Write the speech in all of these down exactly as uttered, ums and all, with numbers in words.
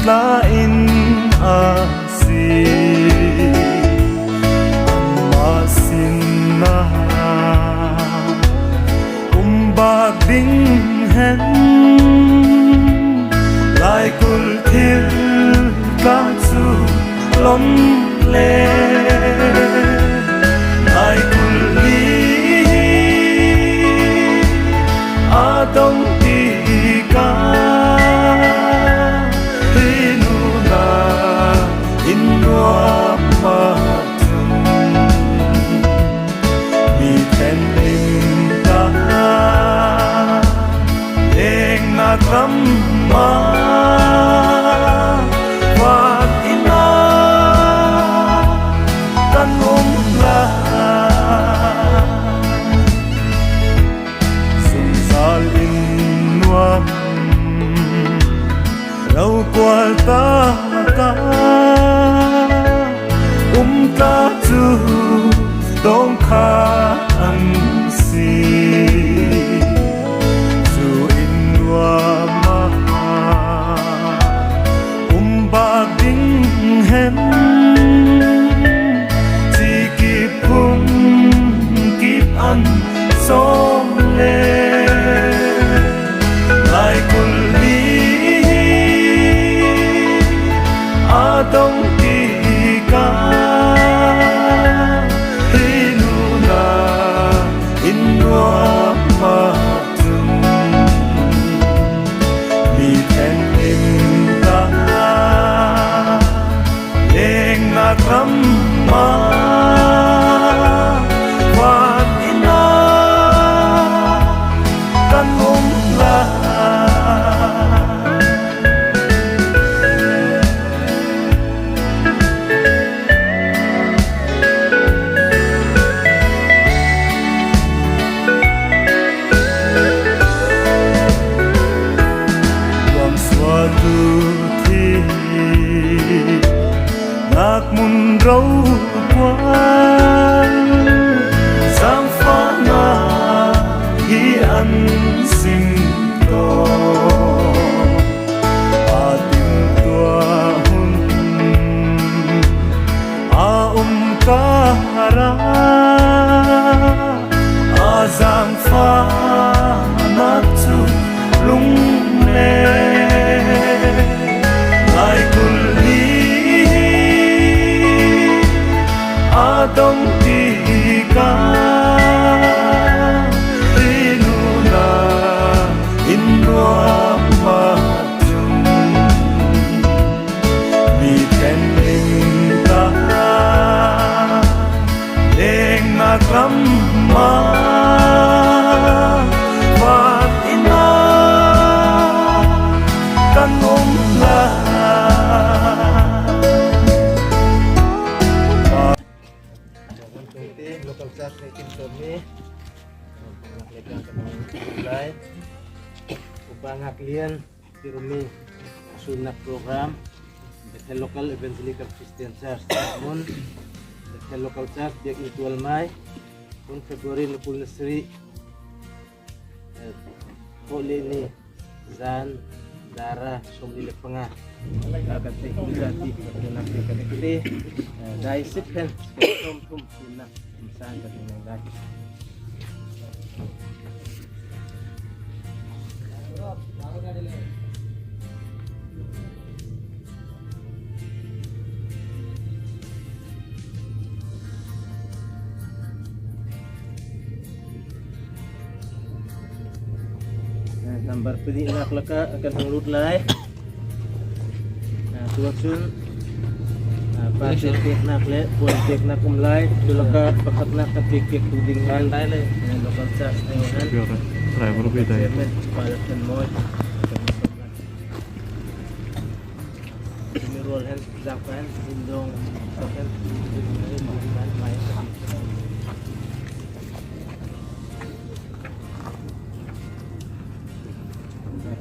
Tla in asi, anmah sinah um bâk ding hen, laikulh thil tla chu lawmh le laikulh li a dawng tikah hi nûnah in nuam ah chun mi thenhlimh tla lengnâk ram ah vâk in ah kan um lai. Zungzâl in nuam rokual tâk ah um tla chu dawngkhâk an si. Chu in nuam ah um bâk ding hen chi kip phung kip an sawm le laikulh li a dawng tikah hi nûnah in nuam ah chun mi thenhlimh tla lengnâk ram ah vâk in ah kan um lai. Ruangsuahtu thi nâk mun rokual zângfahnâk hi an sim tâwn. A timhtuah hun a um kâr ah a zângfahnâk chu lung le laikulh li a dawng tikah hi nûnah in nuam ah chun mi thenhlimh tla lengnâk ram ah vâk in ah kan um lai. Local church ni kim tawm mi. Ngâk le kan kan lai. Upa Ngâk Lian. Tirmi, sûnnâk program, Bethel Local Evangelical Christian Church, mun, Bethel Local Church, Biak Inn Tual Mai, hun February ni kul ni sarih, eh, Thawhlehni zân, dara, sâwmli leh panga. Ka kan tê, ka kan tê, ka kan tê, eh, dai sip hen, sâwm thum, sûnnâk. Number panihnâk lakah kan hawng lût lai. Ah, tu ah chun, ah, pate pêknâk leh puan pêknâk um lai. Chu lakah pakhatnâk kan pêk pêktu ding hen, ah, local church nih hen, driver bi dai, chairman, Father Thanmawi. Timi rual hen, zâk hen, indawng, zâk hen, mai.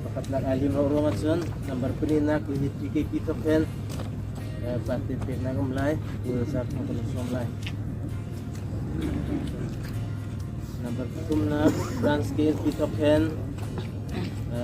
Pakhatnâk â lim hawh ruangah chun, number panihnâk, Unit P K P thawk hen, eh, pate pêknâk um lai, pulsa thawk hen sâwm lai. Number pathumnâk, Branch K N P thawk hen, eh,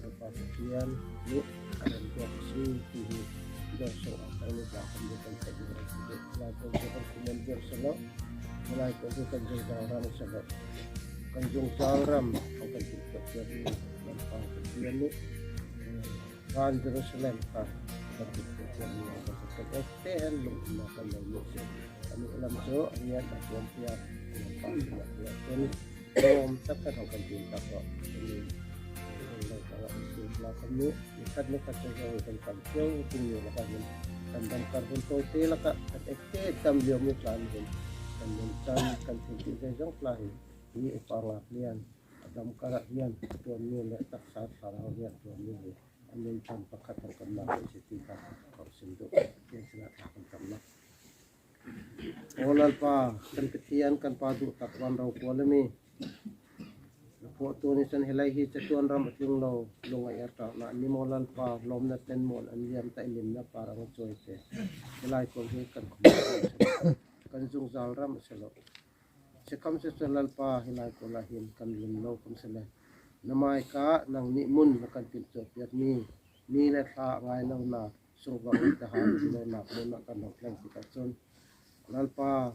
Lalpa Pathian nih a remh tuah asi ti hi Dawngsung ah kan nih tla kan nih kan theih ding rang si dih. Lai kawng kan kuman deuh seh lo. Lai kawng kan zungzâl ram seh lo. Kan zungzâl ram hawng kan timhtuah piak mi Lalpa Pathian nih, eh, vân Jerusalem kha kan timhtuah piak mi Lalpa Pathian. Ektê hen lungdamna kan nei mi asi. Anih lam chu a ngiat a tuam piak Lalpa Pathian nih. Rom tak kan hawng kan tim tak rawh. Kan nih kan lo kan nih kan nih khat nih khat chu hawng kan kan tiu ting ni lakah hin kan dam kar hun tawite lakah kan ektê dam liau mi tla nih hin kan nunchang kan thilti zeizawng tla hi hi upa ngâk lian a dam kar ah hian tuan mi leh taksa thlarau hian tuan mi hi a nunchang pakhat hawng kan mak asi ti kha kan sim duh. Tiang sinah thla kan tam na. Aw Lalpa, kan Pathian, kan Pa duh tak vân rokual ami. Na phuahtu nih chan hi lai hi chatuan ram a tling lo, lungngaih a ṭâkna an ni maw Lalpa, lâwmna ten muan an liam ta i limna par ang a chawi te. Hi lai kawng hi kan khum kan zungzâl ram a si lo. Sikhawmsele Lalpa, hi lai kawng ah hin kan lim lo khawmsele na mâi kha nang nih mun na kan timhtuah piak mi, mi leh thla a ngai lo na sungvang leh tahar a si lo nâk mun ah kan hawng thleng tikah chun Lalpa,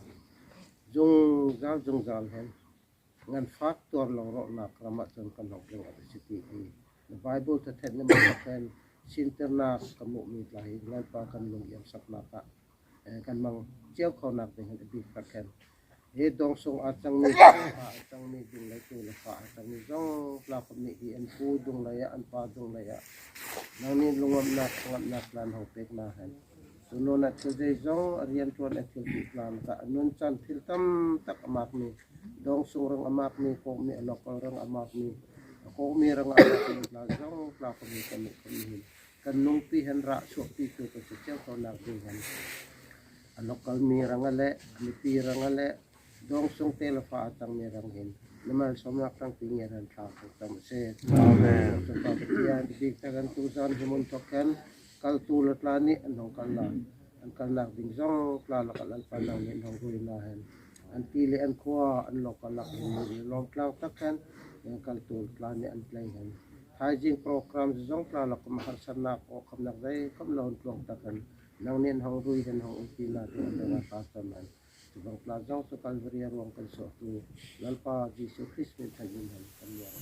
zungzâl zungzâl hen ngan fâk tuar lo rawhnâk ram ah chun kan hawng thleng awt asi ti hi na Bible thathenna mun ah khan sîntirnâk ka muh mi tla hi Lalpa kan lung iamsaknâk ah, eh, kan mang chiau khonâk ding hen a bîk tak hen hi Dawngsung ah chang mi, Dawngsung ah chang mi, Dunglei tu leh fa ah chang mi zawng tla khawm nih hi an pu Dunglei ah, an pa Dunglei ah nang nih lungawmhnâk, ngawmhnâk tla hawng pêk na hen. Chu nûnah thil zeizawng a rianṭuan a thilti tla lakah a nunchan thil tam tak a mâk mi, Dawngsung rang a mâk mi, Kawhmi a local rang a mâk mi, a Kawhmi rang a mâk mi tla zawng tla khawm hi kan nih khawm nih hin kan nungpi hen rah suahpitu kan si chiau khonâk ding hen a local mi rang ah leh, a mipi rang ah leh, Dawngsung te leh fa ah chang mi rang hin na malsâwmnâk ṭangpi ngiat hen thla kan tam asi. Amen. Lalpa Pathian, bîk tak hen tuzân hi mun thawk hen kaltu leh tla nih an hawng kal na, an kalnâk ding zawng tla lakah Lalpa nang nih an hawng rui na hen an ti leh an khua, an local lak hin mi lâwmtlang tak hen kaltu leh tla nih an thleng hen thaizing program zawng tla lakah harsatnâk, awkhawmnâk zeikhawm lo an tluang tak hen nang nih an hawng rui hen hawng umpi na ding hen nang ah tla cham hen. Vang tla zawng chu Kalvari a ruang kan suahtu Lalpa Jisu Krist min thangin hen kan liang.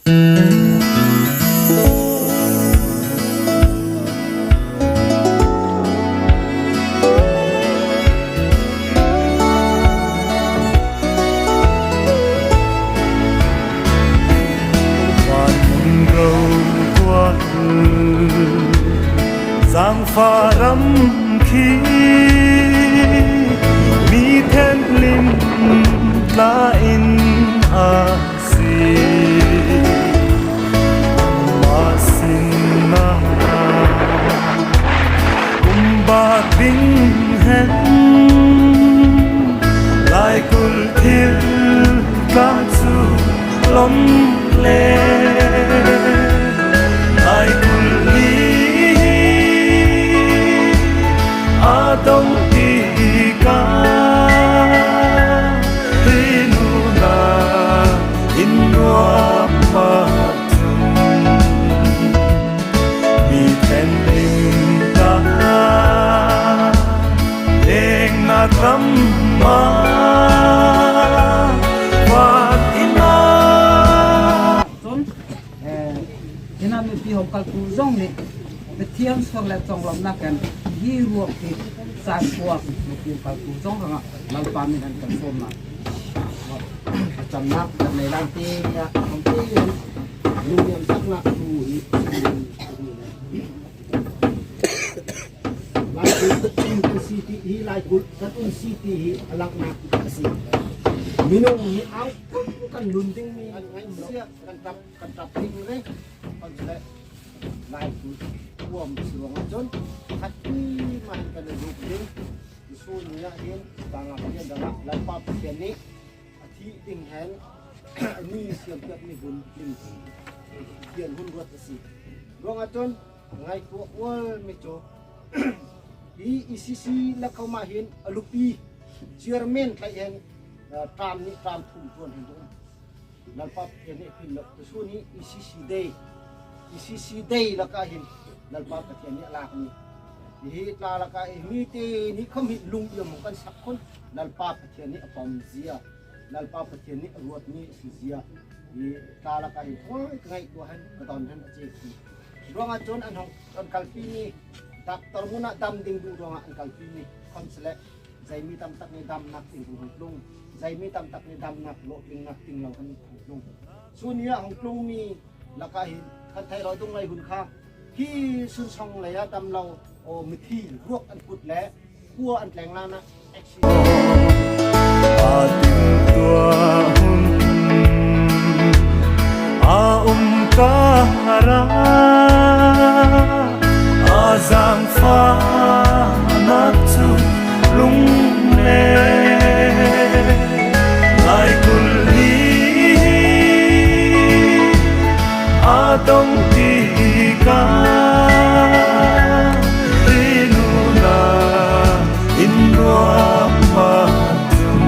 Van rokual zangfah ram khi mi thenhlim tla in asi. Amah sinah um bâk ding hen laikulh thil tla chu lawmh le laikulh hi a dawng tikah hi nûnah in nuam mah chun mi thenhlim tla lengnâk ram ah vân in ah. Chun, eh, hinah mipi hawng kaltu zawng nih Pathian suang leh chawnglâwmhnâk hen hi ruak hi chângkuang mipi hawng kaltu zawng rangah Lalpa min hen kan sâwm na. A channâk kan nei lai ti nih a hawng ti hen lungniam saknâk thu hi. Laikulh kan si ti hi, laikulh kan um si ti hi a laknâk asi. Minung hi âu kan lun ding mi. Kan ngaihsiak, kan ṭap, kan ṭap ding rih. Kan si le laikulh kuam si ruangah chun khat pi mah hen kan zuk ding. Sun ni ah hin tla ngâk lian dang ah Lalpa Pathian nih a thih ding hen a mi siampiak mi hun ding. Thian hun ruat asi. Ruangah chun ngaihtuah ual mi chu hi E C C lakah mah hin a lupi chairman tlaih hen, ah, ṭâm nih ṭâm thum ṭuan hen a um. Lalpa Pathian nih a pin lo tusun hi E C C Day. E C C Day lakah hin Lalpa Pathian nih a lâk mi. Hi tla lakah hi mite nih khawm hi lungniam hawng kan sak khun Lalpa Pathian nih a pawm zia, Lalpa Pathian nih a ruat mi asi zia. Hi tla lakah hi thuai ka ngaihtuah hen ka dawn hen a chê khi. Ruangah chun an hawng, an kalpi mi, doctor mun ah dam ding duh ruangah an kalpi mi khawmsele, zei mi tam tak nih damnâk ting hawng tlung, zei mi tam tak nih damnâk lawhtlinghnâk ting lo hen hawng tlung. Sun ni ah hawng tlung mi lakah hin kan theih rawh dung lei hun kha hi sun sawng lei ah dam lo, aw, mithi ruak an put le khua an tleng lan ah accident. A timhtuah hun a um kar ah a zangfahnâk chu lung le laikulh hi a dawng tikah hi nûnah in nuam mah chun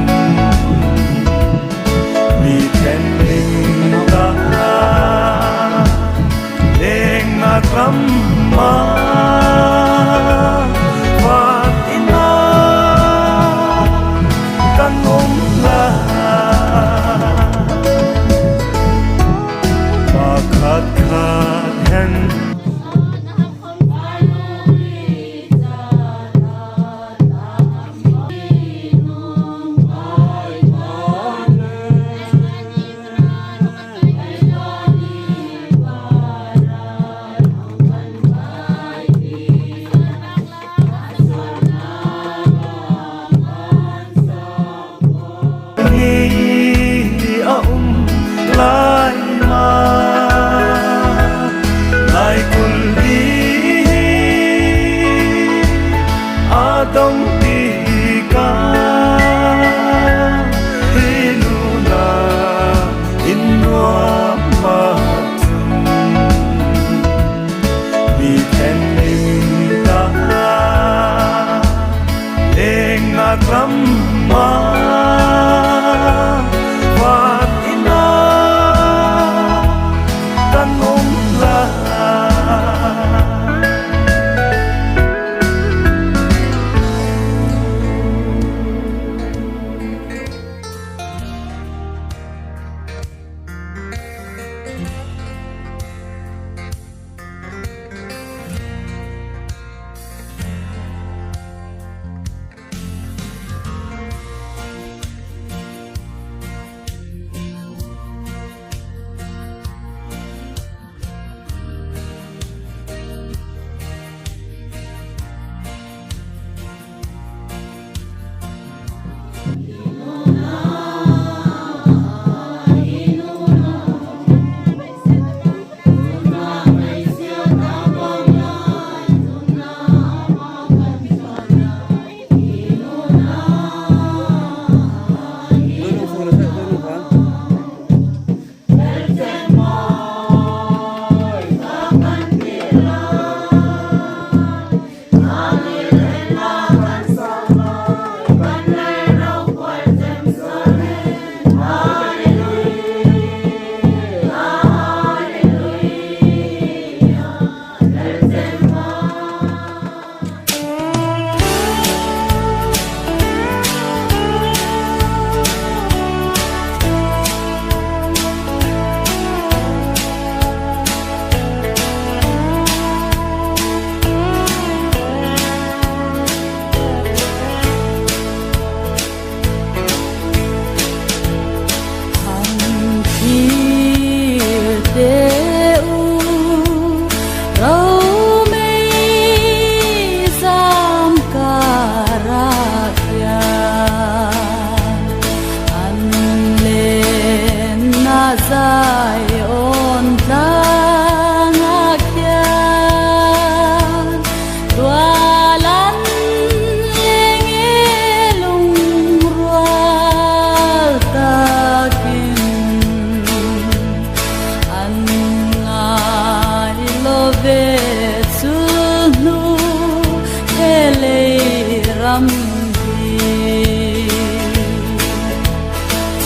Zion tlâng ah khian tual an leng e lungrual takin an ngâi lo ve chu hnu he lei ram hi.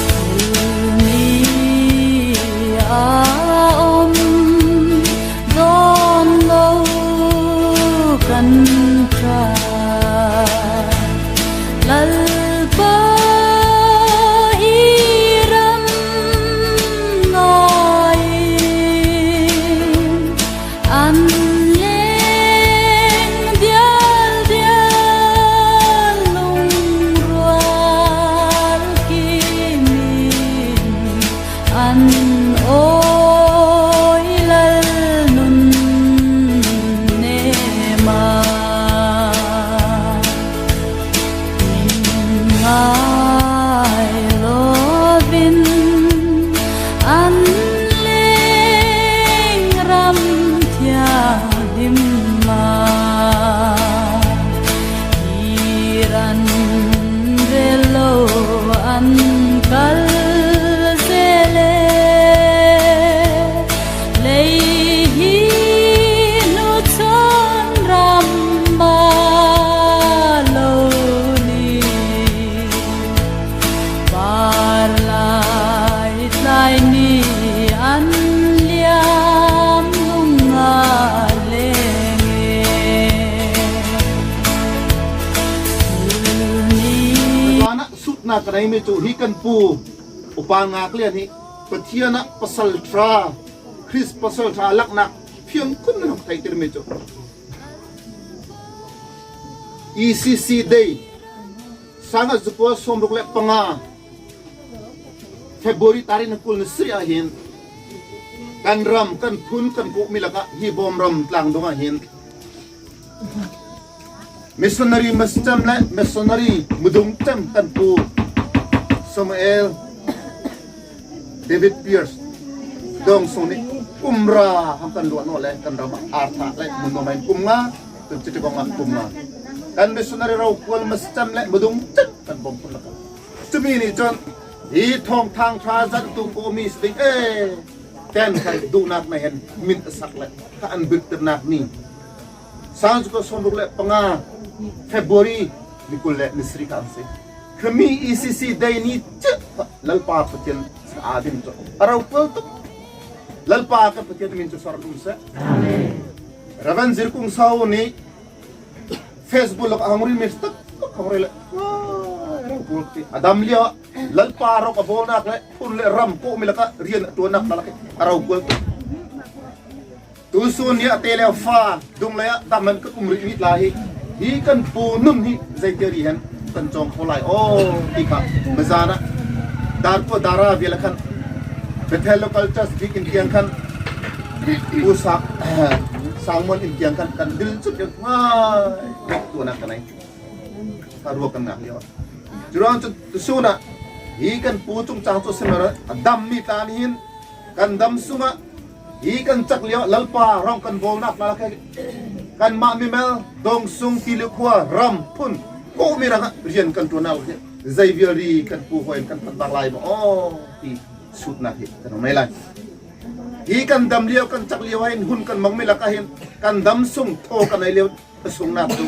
Thil ni a om dawn lo kan ṭha. Lalpa hi ram ngâi in an leng dial dial lungrual kim in an awi lal nun ne ma. Min ngâi lovin an leng ram thianghlim ah kir an rel lo an kal ze le. Lei hi hnu chun ram ma lo ni. Par lai tlai ni an liam lung ah leng e. Ni. Zân ah sutnâk kan nei mi chu hi kan pu Upa Ngâklian hi Pathian ah pasalṭha, Krist pasalṭha laknâk fiang khun nan theihtir mi chu. E C C Day, sâng ah zakua sâwmruk leh panga, February tarik ni kul ni sarih ah hin kan ram, kan phun, kan kawhmi lakah hi Bawmram tlâng dung ah hin missionary masacham leh missionary mudungcham kan pu Samuel David Pierce Dawngsung nih kum ra hawng kan luah nawh le kan ram ah arthah le mun nuam ah hin kum nga, tun chiti kawng ah kum nga. Kan missionary rokual masacham leh mudungcham kan bawm phun lakah. Chumi nih chun hi thâwngthâng ṭha zatuh kawhmi si ding e, tiang kha duhnâk na hen min a sak le kha an birtirnâk ni. Sâng zakua sâwmruk leh panga February ni kul leh ni sarih kha asi. Khami E C C Day ni chiah Lalpa Pathian sin â ding chu a rokual tuk. Lalpa kan Pathian min chu sawr um seh. Amen. Reverend Zirkung Sau nih Facebook lakah hawng rîn mi tak tak hawng rîn le. Wah, a rokual ti. A dam liau ah Lalpa rawh a bâwlnâk leh phun leh ram kawhmi lakah rian a ṭuannâk na lakah a rokual tuk. Tusun ni ah a tê le fa, dunglei ah dam hen kan um rih mi tla hi. Hi kan pu nun hi zeiti ri hen kan châwng kho lai aw ti kha. Mazân ah Darkua Dara vial ah khan Bethel Local Church Bîk in tiang khan Pu Sa-, Sangmuan in tiang khan kan dil chut deuh ngai. Tuan ah kan ei. Kha ruak kan ngâk liau. Churuang chu tusun ah hi kan pu chungchâng chu sim lo a dam mi tla nih hin kan dam sung ah hi kan chak liau Lalpa rawng kan bâwlnâk na lakah kanmah mimal Dawngsung Tili khua ram phun kawhmi rangah rian kan ṭuannâk lakah zei vial ri kan pu hâwi hen kan phat bâk lai maw aw ti sutnâk hi kan nei lai. Hi kan dam liau kan chak liau ah hin hun kan mang mi lakah hin kan dam sung thaw kan nei liau a sungnâk chu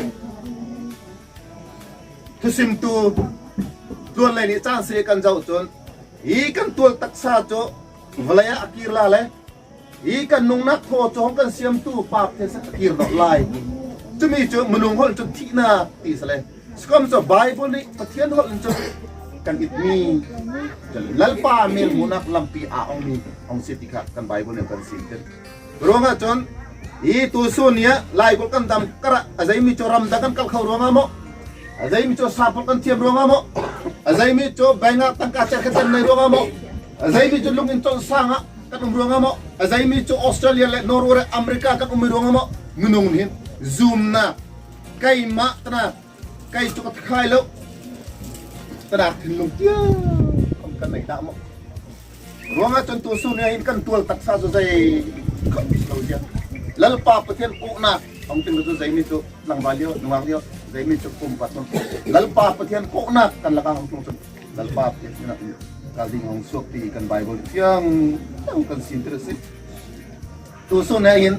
Thusimtu Tluanlei nih châng sarih kan zoh chun hi kan tual taksa chu vawlei ah a kîr lai le hi kan nungnâk thaw chu hawng kan siamtu Pa Pathian sin a kîr nawlh lai. Chumi chu minung hawlh chun thihnâk ti asi le. Sikhawmsele Bible nih Pathian hawlh chun kan it mi, Lalpa mêl muhnâk lampi ah a awng mi hawng si ti kha kan Bible nih kan sîntir. Ruangah chun hi tusun ni ah laigawt kan dam karah a zeimi chu ram dang kan kal kho ruangah maw, a zeimi chu sap pawlh kan thiam ruangah maw, a zeimi chu bengah tangka cherhkhat kan nei ruangah maw, a zeimi chu lung in chawlh sâng ah kan um ruangah maw, a zeimi chu Australia leh Norway leh America kan um mi ruangah maw, minung nih hin zûmnâk, keimah tanâk, kei chu ka thi khai lo tanâk thinlung tiang kan nei dah maw. Ruangah chun tusûn ni ah hin kan tual taksa chu zei khawm lo zia. Lalpa Pathian kawhnâk hawng ting chu zeimi chu tlangvâl liau, nungâk liau, zeimi chu pumpat. Lalpa Pathian kawhnâk kan lakah hawng tlung chun Lalpa Pathian sinah kal ding hawng suak ti kan Bible thiang thiang kan sîntir asi. Tusûn ni ah hin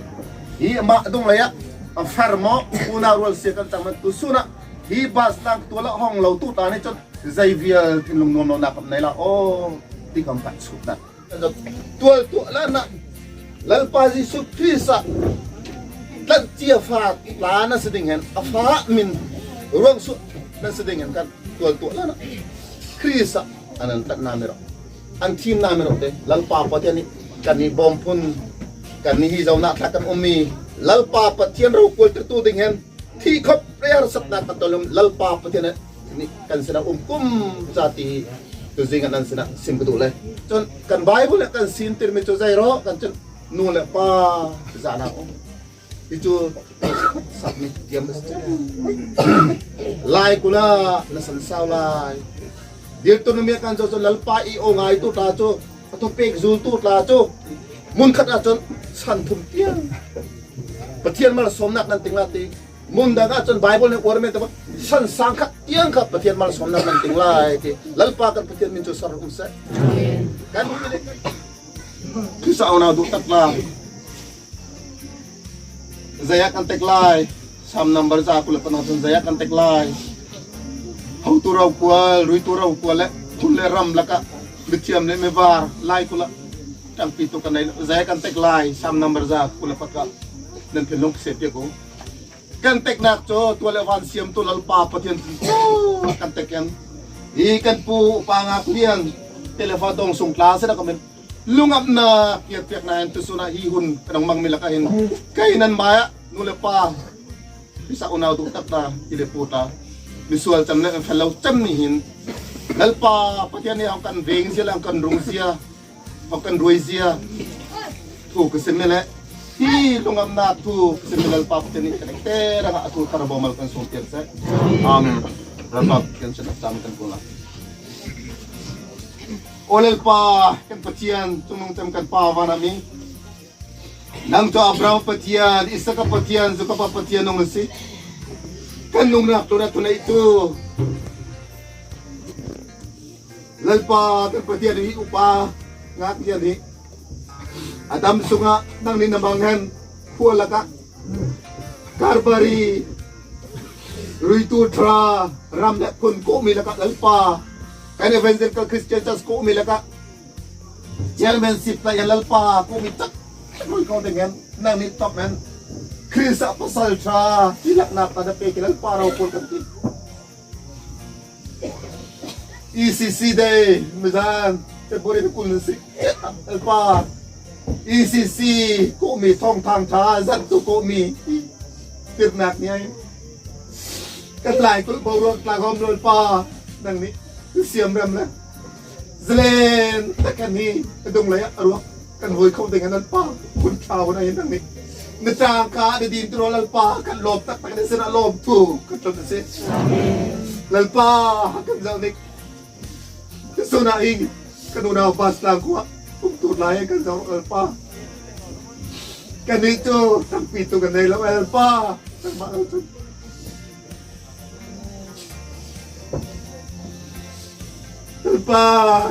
hi amah dunglei ah a far maw, unau rualsia kan chang man tusûn ah hi bus tlang tual ah hawng lo tu tla nih chun zei vial thinlung nuam lonâk kan nei lai aw ti kan pat sût na. Tual tuah lah na Lalpa Jisu Krist ah tlanhchia fa tla na si ding hen, a fa min ruangsuah na si ding hen kan tual tuah lah na Krist ah an an tlanhna mi rawh, an thîmna mi rawh te Lalpa Pathian nih kannih bâwm phun, kannih hi zonâk tla kan um mi, Lalpa Pathian rokualtirtu ding hen thi khawp rei harsatnâk kan tuah lum Lalpa Pathian nih kan sinah um kum cha ti hi tuzing ah nan sinah sim ka duh le. Chun kan Bible ah kan sîntir mi chu zei rawh kan chun nu leh pa zâhnâk um. Hi chu sap mi tiam lai kula na san sau lai. Dîrtu nu mi kan zo chu Lalpa i aw ngaitu tla chu, a thupêk zultu tla chu mun khat ah chun san thum tiang Pathian malsâwmnâk nan ting lai ti. Mun dang ah chun Bible nih uar men ta ba san sâng khat tiang kha Pathian malsâwmnâk nan ting lai ti. Lalpa kan Pathian min chu sawr um seh. Kan Krist ah unau duh tak lai. Zei ah kan tek lai? Sâm number za kul leh pakhatnâk chun zei ah kan tek lai? Hotu rokual, ruitu rokual leh khun leh ram lakah mithiam leh mivâr lai kul ah ṭangpitu kan nei lo. Zei ah kan tek lai? Sâm number za kul leh pakhat nan thinlung ka sêp piak u. Kan teknâk chu tual leh vân siamtu Lalpa Pathian chu kan tek hen. Hi kan pu Upa Ngâk Lian, Tefa dâwngsung tla sinah ka min lungngamnâk kiak piakna hen tusûn ah hi hun kan hawng mang mi lakah hin kei nan mâi ah nu leh pa, Krist ah unau duh tak tla, pi leh pu tla, misual chem leh fel lo chem nih hin Lalpa Pathian nih hawng kan vêng zia leh hawng kan rung zia, hawng kan ruai zia thu ka sim mi le hi lungngamnâk thu ka sim mi Lalpa Pathian nih kan ektê rangah a thu thar bâwm mal kan sung piak seh. Amen. Lalpa Pathian sinah cham kan kul lai. Aw Lalpa kan Pathian, chungnung chem kan Pa vân ah mi. Nang chu Abraham Pathian, Isak Pathian, Jakob Pathian nung asi. Kan nungnâk tlunh ah thu neitu Lalpa kan Pathian hi Upa Ngâk Lian hi a dam sungah nangnih na mang hen, khua lakah Kalvari ruitu ṭha ram leh phun kawhmi lakah Lalpa, kan Evangelical Christian Church kawhmi lakah chairmanship tla hen Lalpa kawhmi tak ruai kho ding hen nangnih tawp hen Krist ah pasalṭha tilaknâk tla na pêk hi Lalpa rokual kan ti. E C C Day, mizân, February ni kul ni sih. Lalpa, E C C kawhmi thâwngthâng ṭha, zanhtu kawhmi tirnâk ni ai. Kan laikulh boruak tla khawm Lalpa, nangnih siam rem le. Zalen tak kan hi, a dunglei ah a ruak kan ruai kho ding hen Lalpa, hun ṭha hun ah hin nangnih na chang kha na dîntu rawh Lalpa, kan lâwm tak tak na sinah lâwmthu kan tlun asi. Lalpa, kan zoh nih. Tusûn ah hin kan unau bus tlang khua ah um tu lai kan zoh Lalpa. Kannih chu ṭangpitu kan nei lo Lalpa. Nangmah lo chun Lalpa,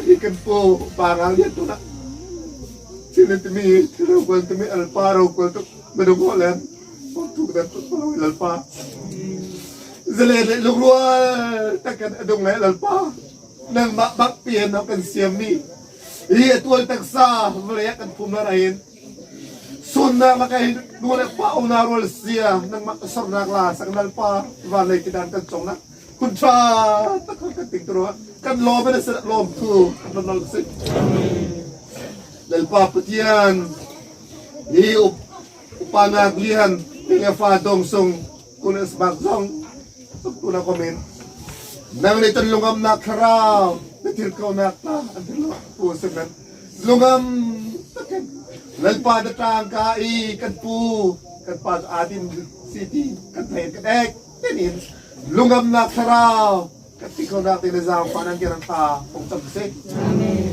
hi kan pu Upa Ngâk Lian tu na. Thil ni timi, thil rokual timi, Lalpa rokual tu, minung haw lem. Hawng tu kan tu Lalpa. Zalen leh lungrual tak hen a dunglei Lalpa. Nangmah bak pian hawng kan siam mi. Hi a tual taksa, vawlei ah kan phum lai ah hin. Sûnnâk lakah hin nu leh pa unau rualsia, nangmah sawrnâk la sak Lalpa, vânlei tidân kan chawng na. Hun ṭha tak kan tingtu rawh, kan lâwm hen a sinah lâwmthu kan tlun asi. Lalpa Pathian, hi Up-, Upa Ngâk Lian, Tefa dâwngsung, kul leh smak zawng, tuk tu na komin. Nangnih chun lungngamnâk thlarau, na thilkonâk tla, an thil lo, pu sim hen. Lungngam tak hen Lalpa na tangka i kan pu, kan pa chu a dîm si ti kan theih kan ek. Tin hin, lungngamnâk thlarau, Kan ti khonâk ding le zângfahnâk kan thla pung tam seh.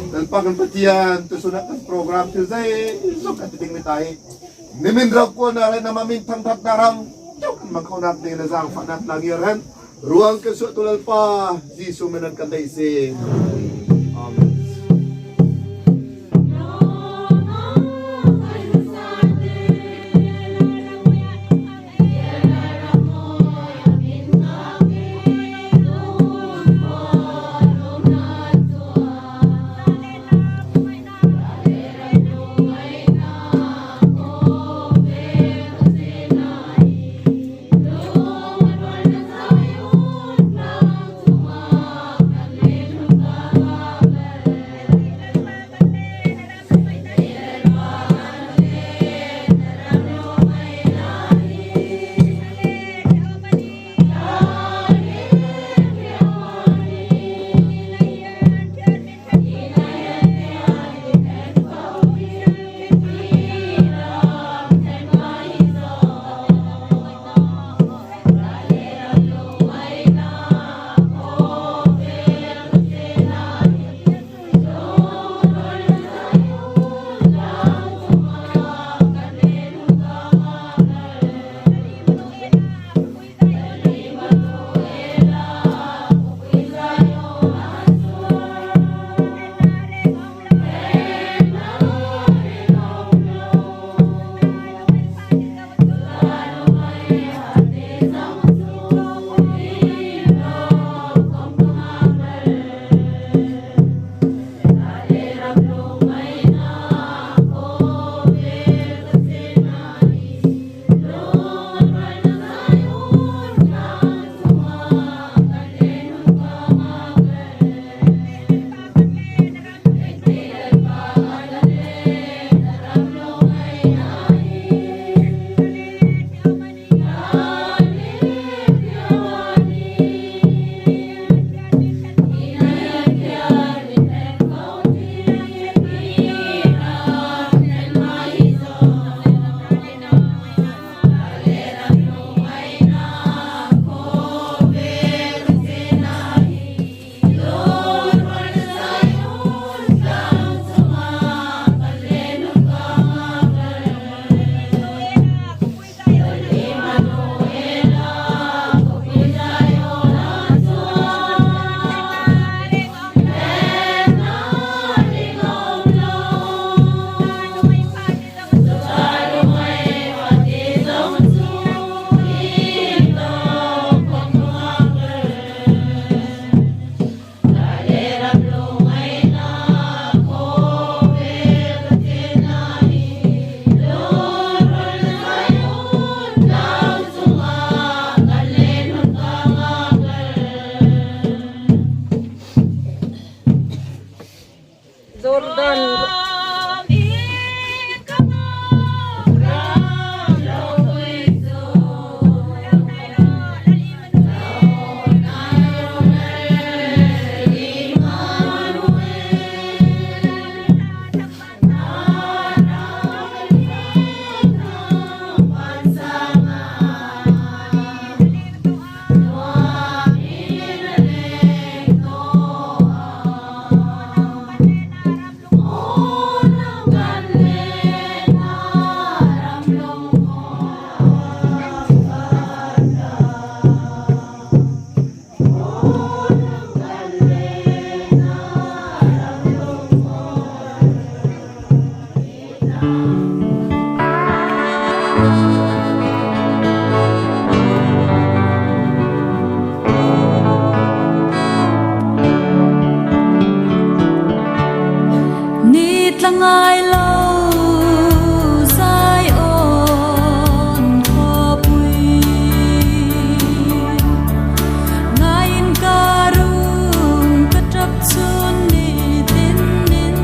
Lalpa kan Pathian, tusun ah kan program thil zeizawng kan ti ding mi ta hi. Na min rokualnâk leh nanmah min thangṭhatnâk rang kan mang khonâk ding le zângfahnâk na ngiar hen ruang kan suahtu Lalpa Jisu min hen kan deih seh. Amen. Jordan. Ni tla ngai lo Zion khawpui, ngai in ka rung ka ṭap chun ni tin in.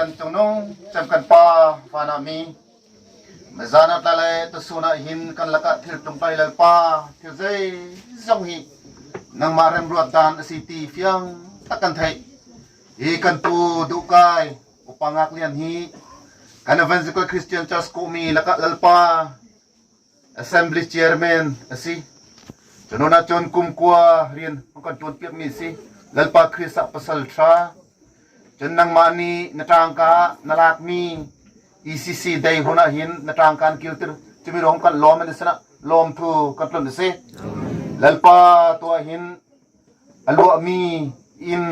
Kan chungnung, cham kan Pa, vanah mi. Mazan ah tla le tusun ah hin kan lakah thil tlung tlai Lalpa, thil zeizawng hi nangmah remruat dân asi ti fiang tak kan theih. Hi kan pu duhkai, Upa Ngâk Lian hi kan Evangelical Christian Church Kawhmi lakah Lalpa Assembly Chairman asi. Chun nûnah chun kum kua rian hawng kan ṭuanpiak mi asi. Lalpa Krist ah pasal ṭha. Chun nangmah nih na ṭangka na lâk mi E C C Day hun ah hin na ṭangka na kiltir. Chumi ruang kan lâwm hen sinah lâwmthu kan tlunh asi. Lalpa tuah hin a luah mi in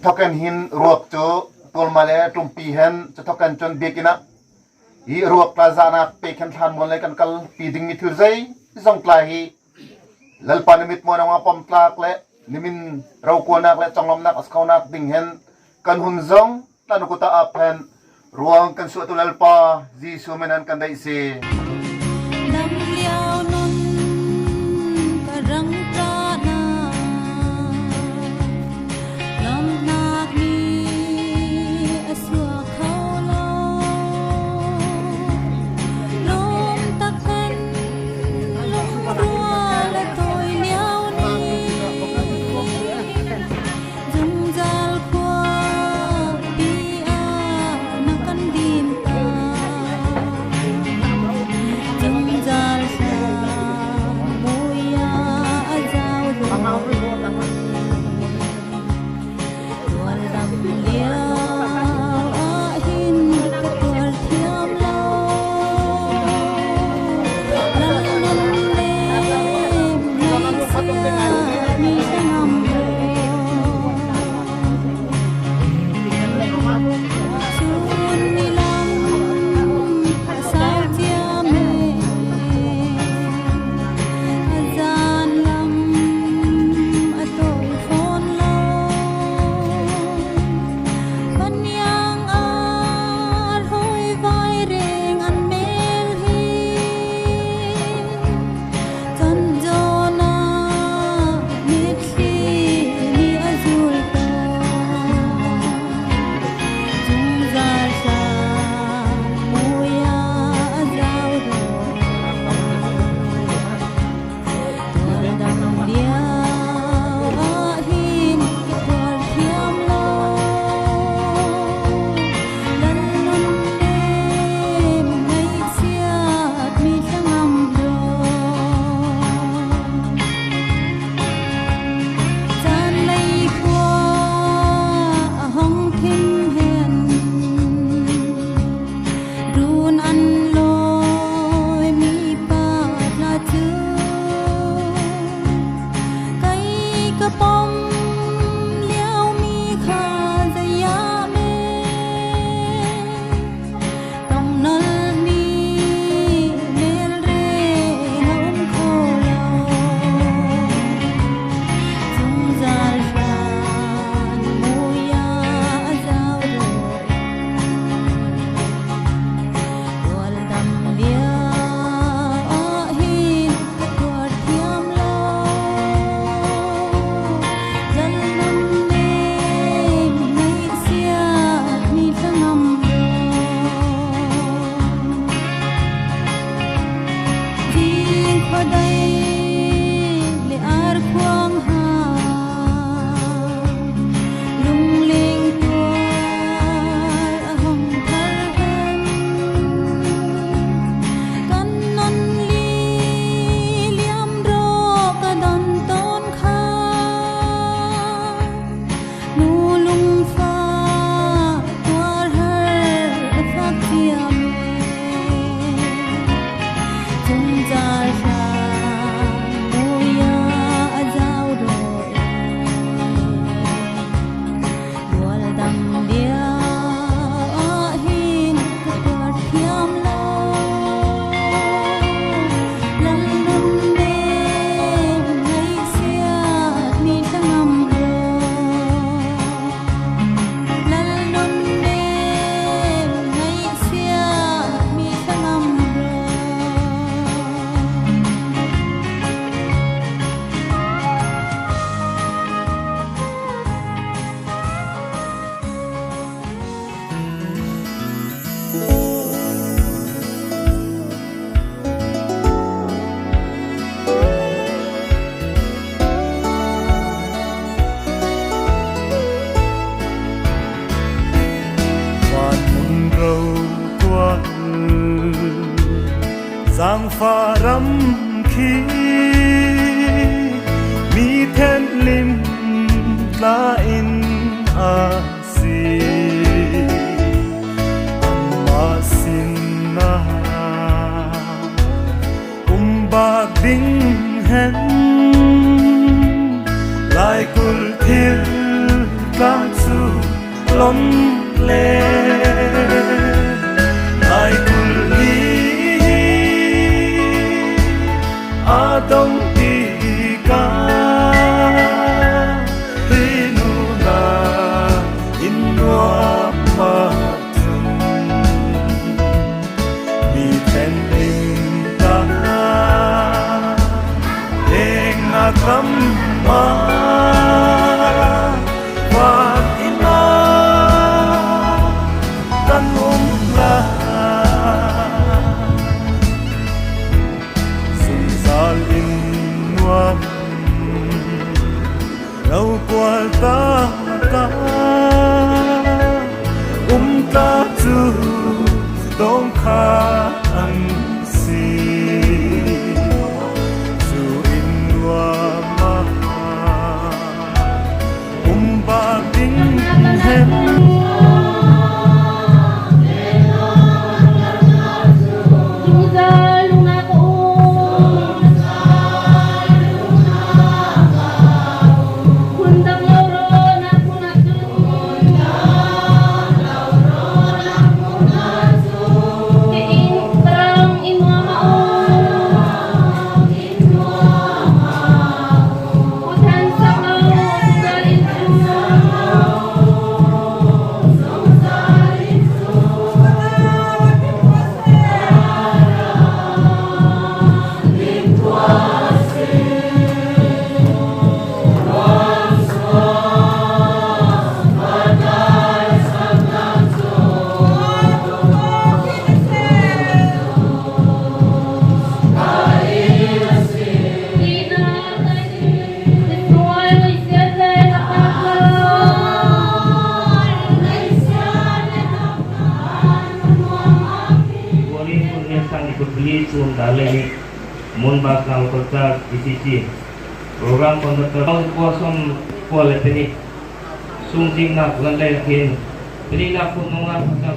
thawk hen hin ruak chu tual ma le tlumpi hen chu thawk hen chun biakin ah hi ruak tla zânâk pêk hen thlan mual le kan kalpi ding mi thil zeizawng tla hi Lalpa na mitmuan ah pawm tlâk le na min rokuanâk le chawnglâwmnâk a si khonâk ding hen kan hun zawng tla na kut ah ap hen ruang kan suahtu Lalpa Jisu min hen kan deih asi. Dam liau nun ka rang tlâna, lamhnâk mi a suak kho lo. Lâwm tak hen lungrual a tâwi liau ni. Zungzâl khuapi ah na kan dîm ta. Zungzâl sa mui ah a zau rawh. Tual dam liau ah hin ka tuar thiam lo. Lal nun lem ngaihsiat mi a ngam lo. Sûn ni lam a sau thiam e. A zân lam a tâwi fawn lo. Khaniang ah hâwi vâi rêng an mêl hi. Chan zawn ah mitthli nih a zul tâwn. Zungzâl sa mui ah a zau rawh. Tual dam liau ah hin ka tuar thiam lo. Lal nun lem ngaihsiat mi tla ngam lo. Chan lei khua a hawng thim hen. Run an lâwi mi pa tla chu kei ka pawm liau mi kha zei ah me. Tawngnal mi mêl rêng a um kho lo. Zungzâl sa mui ah a zau rawh. Tual dam liau ah hin ka tuar thiam lo. Falam khi mi thenhlim tla in asi. Amah sinah um bâk ding hen laikulh thil tla chu lawmh le laikulh hi a dawng tikah hi nûnah in nuam mah chun mi thenhlim tla leng a kam mah vâk in ah kan um lai. Zungzâl in nuam rokual tâk ah um tla chu dawngkhat an si. Chu in nuam ah um bâk ding hen. Tuan in kun ngen sang ni kut pli chun dah le ni mun bâk nau kawlchâk E C C program conductor kua sawm kua le pahnih. Sung zîngnâk lan lei lakah hin panihnâk phun nungnâk phun tak.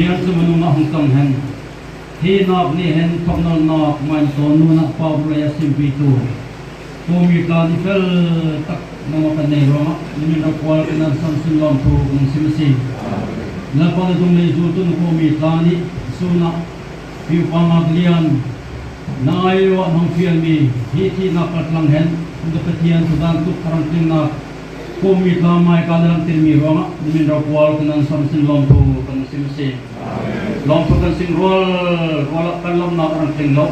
Pathian chu minung ah hawng tang hen, thihnâk nih hen thawknawlhnâk mâi tawn nûnah pau rul lei a simpitu Kawhmi tla ni fel tak nangmah kan nei ruangah na min rokual kan nan sam sin lâwmthu kan sim asi. Lalpa, na dungzui zûltu na Kawhmi tla nih sûnah pi Upa Ngâk Lian na aiawh ah hawng fial mi hi thihnâk kaltlang hen, na Pathian thu dân tuk a rangtlingnâk Kawhmi tla mâika na langtir mi ruangah na min rokual kan nan sam sin lâwmthu kan sim asi. Lâwmthu kan sim rual rual ah kan lâwmhnâk a rangtling lo.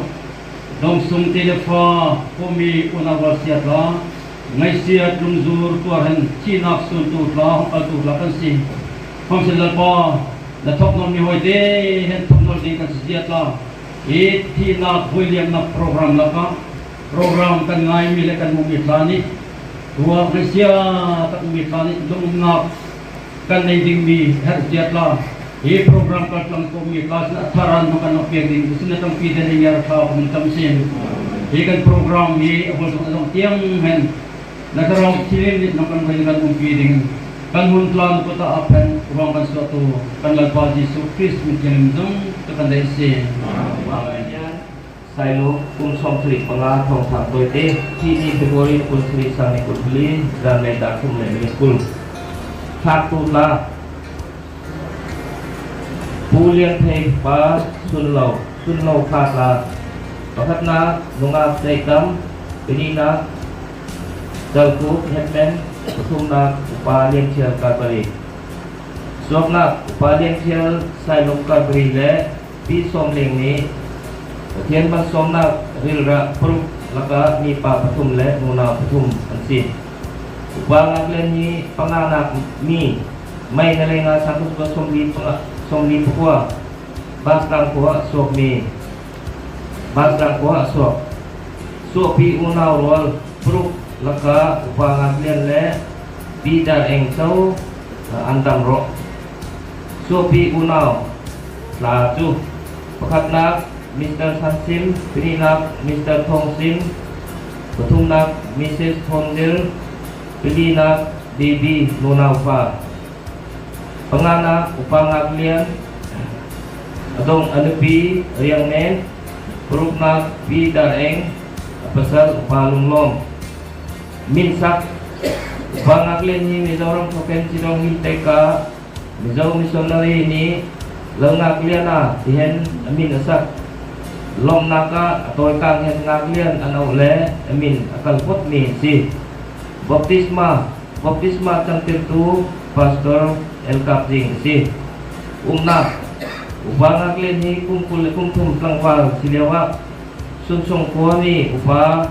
Dâwngsung tê le fa, Kawhmi unau rualsia tla, ngaihsiat lungzûr tuar hen thihnâk sûntu tla, hawng kaltu tla kan si. Khawmsele Lalpa, na thawknawlh mi hâwitê hen thawknawlh ding kan si ziak tla, hi thihnâk vawi liamnâk program lakah program kan ngâi mi leh kan muh mi tla nih, tuah ngaihsiat tak mi tla nih lungumnâk kan nei ding mi herh ziak tla, hi program kaltlang Kawhmi tla sinah tharan hawng kan nawkpiak ding, sinah ṭangpi dân nih ngiar ṭha kan tam sin. Hi kan program hi a bul zong a zong tiang hen na Thlarau Thianghlim nih nang kan rêl kan umpi ding, kan hun tla na kut ah ap hen ruang kan suahtu kan Lalpa Jisu Krist min thianghlim zong tu kan deih asi. Amen. Sailo kum sâwmsarih panga, Thâwngthâng Tawite, thi ni February kum sarih sâng nih kul pali, zân leh dâr thum leh minute kul. Thlâktu tla: Pu Lian Thei pa Sunlo, Sunlo kha tla. Pakhatnâk, nungâk Zeitam, panihnâk Chalkuk Hetmen, pathumnâk Upa Lian Thial Kalpari. Suaknâk, Upa Lian Thial Sailung Kalpari leh Pi Sâwmling nih Pathian ban sâwmnâk rilrah paruk lakah mipa pathum leh nunau pathum an si. Upa Ngâk Lian hi panganâk mi, May ni leinga sângkhat zakua sâwmli panga, sâwmli pakua, Bastlang khua ah suak mi, Bastlang khua ah suak. Suahpi unau rual paruk lakah Upa Ngâk Lian leh Pi Dar Eng chu an dam rawh. Suahpi unau tla chu: pakhatnâk Mister San Sim, panihnâk Mister Thawng Sim, pathumnâk Missus Thawng Dil, palinâk Baby nunau fa. Panganâk Upa Ngâk Lian, a dawng a nupi Riang Nen, paruknâk Pi Dar Eng, a pasal Upa Lung Lawm. Min sak: Upa Ngâk Lian hi Mizoram thawk hen Shillong Hill Tekah Mizo missionary nih Lal Ngâk Lian a ti hen a min a sak. Lâwmhnâk ah a tâwikâng hen Ngâk Lian an auh le a min a kal phawt mi asi. Baptisma Baptisma chantirtu Pastor L. Kap Zing asi. Umnâk: Upa Ngâk Lian hi kum kul leh kum thum tlangvâl si liauah Sunsung khua mi Upa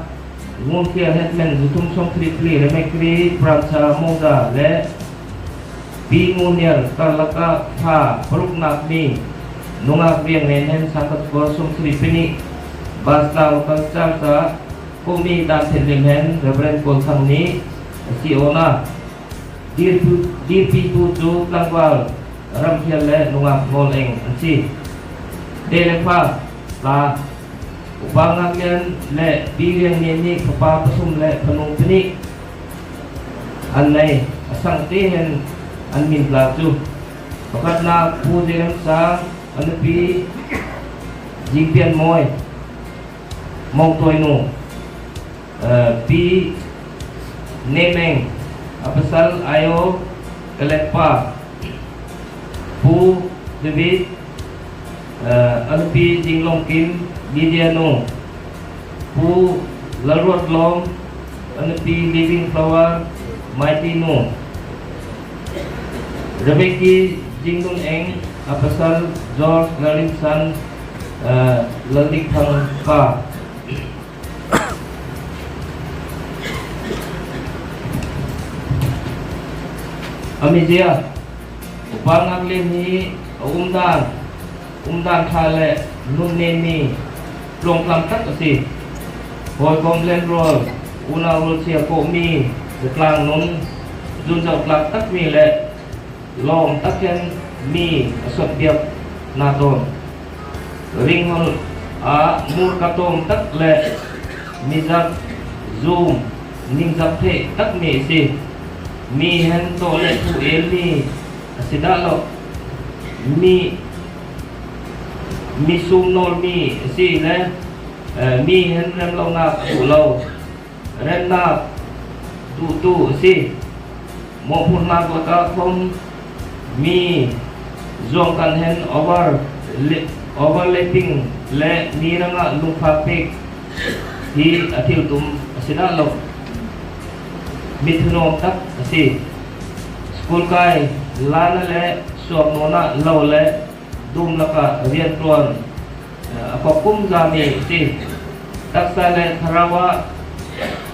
Ngun Thial Hetmen, Zuthum Sâwmsarih Pali, Remakri Branch ah Mawngza leh Pi Ngun Nial karlak ah fa paruknâk mi nungâk Riang Nen hen sângkhat zakua sâwmsarih panih Bastlang Local Church ah Kawhmi dân thianghlim hen Reverend Kawl Thang nih a sîhawh na. Dîrtu, dîrpitu chu tlangvâl Ram Thial leh nungâk Ngawl Eng an si. Tê leh fa tla: Upa Ngâk Lian leh Pi Riang Nen nih fapa pathum leh fanu panih an nei. A sangte hen an min tla chu: pakhatnâk Pu Zeiram Sang, a nupi Zingpian Mawi, Mawngtawi nu, eh, Pi Nem Eng, a pasal Ayo Kalekpa, Pu David, eh, a nupi Zinglawng Kim, Lydia nu, Pu Lalruat Lawm, a nupi Living Flower, Mighty nu, Rebecca Zinglun Eng, a pasal George Larison, eh, Laldik Thang pa. A mizia, Upa Ngâk Lian hi a umdân, umdân ṭha leh nun nen mi tluangtlam tak asi. Hâwikawm lem rual, unau rualsia, Kawhmi zatlang nun zunzauh tlâk tak mi leh lâwm tak hen mi a sawt biak na tâwn. Ringhâwl ah murka tâwm tak leh mizak zûm, ningzak theih tak mi asi. Mi hen tawh leh thu êl mi asi dah lo. Mi Mi sûm nawl mi asi le, eh, mi hen remlonâk a duh lo, remnâk duhtu asi. Mawhphurhnâk lakah khawm mi zuangkanh hen over, overlapping le mi rangah lungfâk pêk hi a thiltum a si na lo. Mi thanuam tak asi. School kâi lâna le suak nawna lo le dum lakah rianṭuan, eh, a kawk kumza mi asi. Taksa le thlarau ah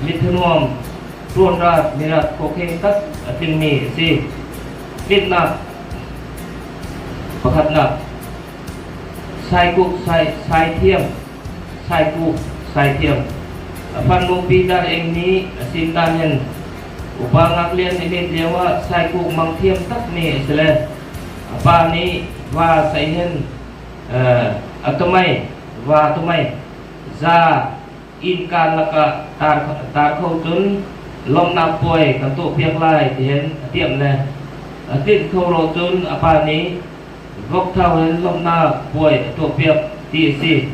mi thanuam, ṭuanrât, mi rât khawkheng tak a tling mi asi. Tlitnâk pakhatnâk, Saikuk, Sai, Saithiam, Saikuk, Saithiam. A fanu Peter Eng nih a sîn dân hen Upa Ngaklian a mit liauah Saikuk mangthiam tak mi asi le, a pa nih va sei hen, eh, a tumai, va tumai, za in kân lakah târ, târ kho chun lawmhnâk puai kan tuah piak lai ti hen a tiamh le, a tlinh kho rawh chun a pa nih vawk thâu hen lawmhnâk puai a tuah piak ti asi.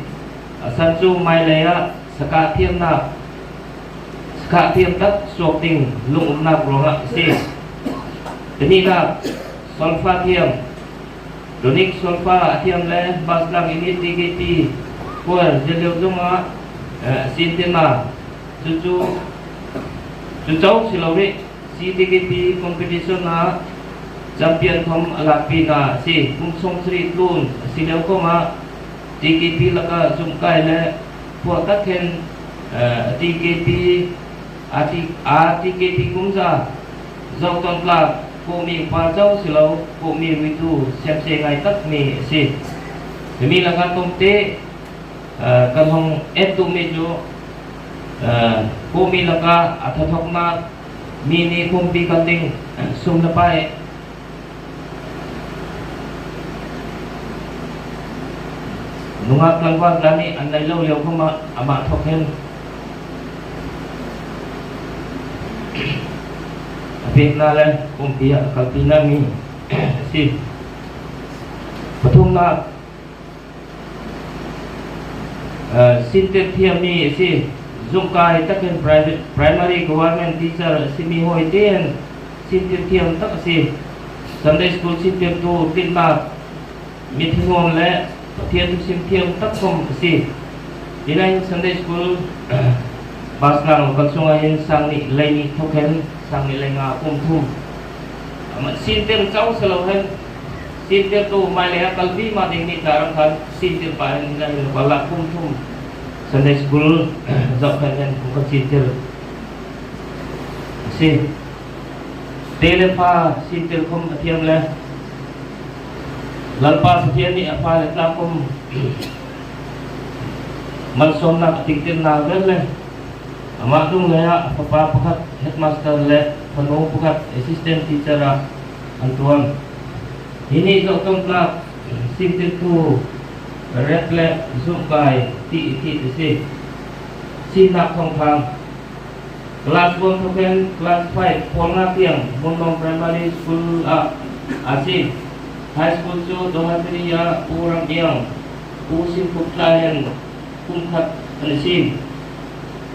A san chu mâilei ah sakah thiamnâk, sakah thiam tak suak ding lungumnâk ruangah asi. Panihnâk, Solfa thiam, Tonic Solfa a thiam le Baslang Unit T K P Choir zeliau zongah, eh, a sîntir na. Chu chu, chu cho si lo rih, C T K P competition ah champion khawm a lâkpi na asi. Kum sâwmsarih tlûn asi liau khawm ah T K P lakah zumhkâi le phuah tak hen, eh, T K P, a T, a T K P kumza zoh tawn tlâk, Kawhmi upa cho si lo, Kawhmi ruitu semsê ngâi tak mi asi. Hi mi lakah tâwmtê, eh, kan hawng et duh mi chu, eh, Kawhmi lakah a thathawknâk mi nih pumpi kan ding sum le pai nungâk tlangvâl tla nih an nei lo liau khawm ah amah thawk hen a pêk na le pumpi ah a kalpi na mi asi. Pathumnâk, eh, sîntir thiam mi asi. Zumhkâi tak hen private, primary government teacher asi mi hâwitê hen sîntir thiam tak asi. Sunday school sîntirtu tlitnâk, mi thanuam le Pathian thusim thiam tak khawm asi. Hi nai Sunday school, Baslang local sungah hin sâng nih lei nih thawk hen sâng nih lei nga kum thum. Amah sîntir cho si lo hen, sîntirtu mâilei ah kalpi ma ding mi tla ram khan sîntir pa hen hi nai local ah kum thum Sunday school zoh hen hen kum khat sîntir asi. Tê le fa sîntir khawm a thiam le, Lalpa Pathian nih a fa le tla khawm malsâwmnâk a tingtir na vel le, amah tlung lei ah a fapa pakhat headmaster le fanu pakhat assistant teacher ah an ṭuan. Hi nih zoh tawn tlâk, sîntirtu, rep le zumhkâi ti i ti ti si. Sînnâk thâwngthâng. Class one thawk hen class five pâwl nga tiang Munnawm Primary School ah a sîn. High School chu Dhaulhutdiri ah Pu Ram Iang, Pu Sim Khup tla hen kum khat an sîn.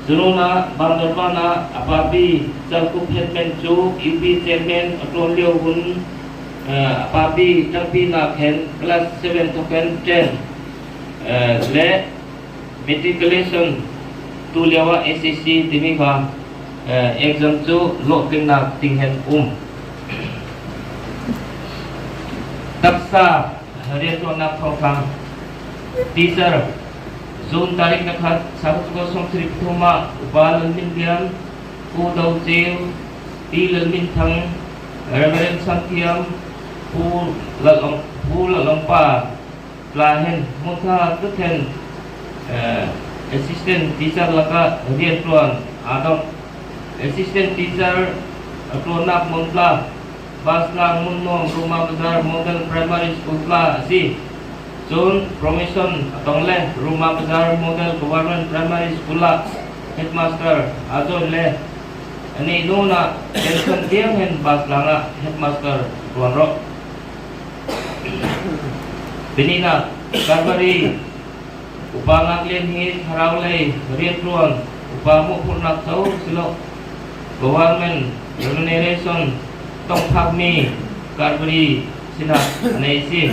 Chu nûnah Bandarban ah a papi Chalkup Headman chu U P Chairman a ṭuan liau hun, eh, a papi ṭangpinâk hen class seven thawk hen ten, eh, le Matriculation tu liauah S S C timi kha, eh, exam chu lawhtlingnâk ting hen um. Taksa rianṭuannâk thâwngthâng. Teacher, June tarik na khat, sângkhat zakua sâwmsarih pathum ah Upa Lalminlian, Pu Do Cheu, Pi Lalminthang, Reverend Santhiam, Pu Lalawng, Pu Lalawngpa, tla hen hmun ṭha tlat hen, eh, assistant teacher lakah rianṭuan a dawngh. Assistant teacher a ṭuannâk mun tla Baslang Munnawm Ruma Bazar Model Primary School tla asi. Chun promotion a tawng le Ruma Bazar Model Government Primary School ah headmaster a join le. Anih nûnah pension tiang hen Baslang ah headmaster ṭuan rawh. Panihnâk, Karbari, Upa Ngaklianhit Tharaulei, rianṭuan, upa mawhphurhnâk cho si lo, government remuneration tawng phâk mi Karbari sinâk a nei asi.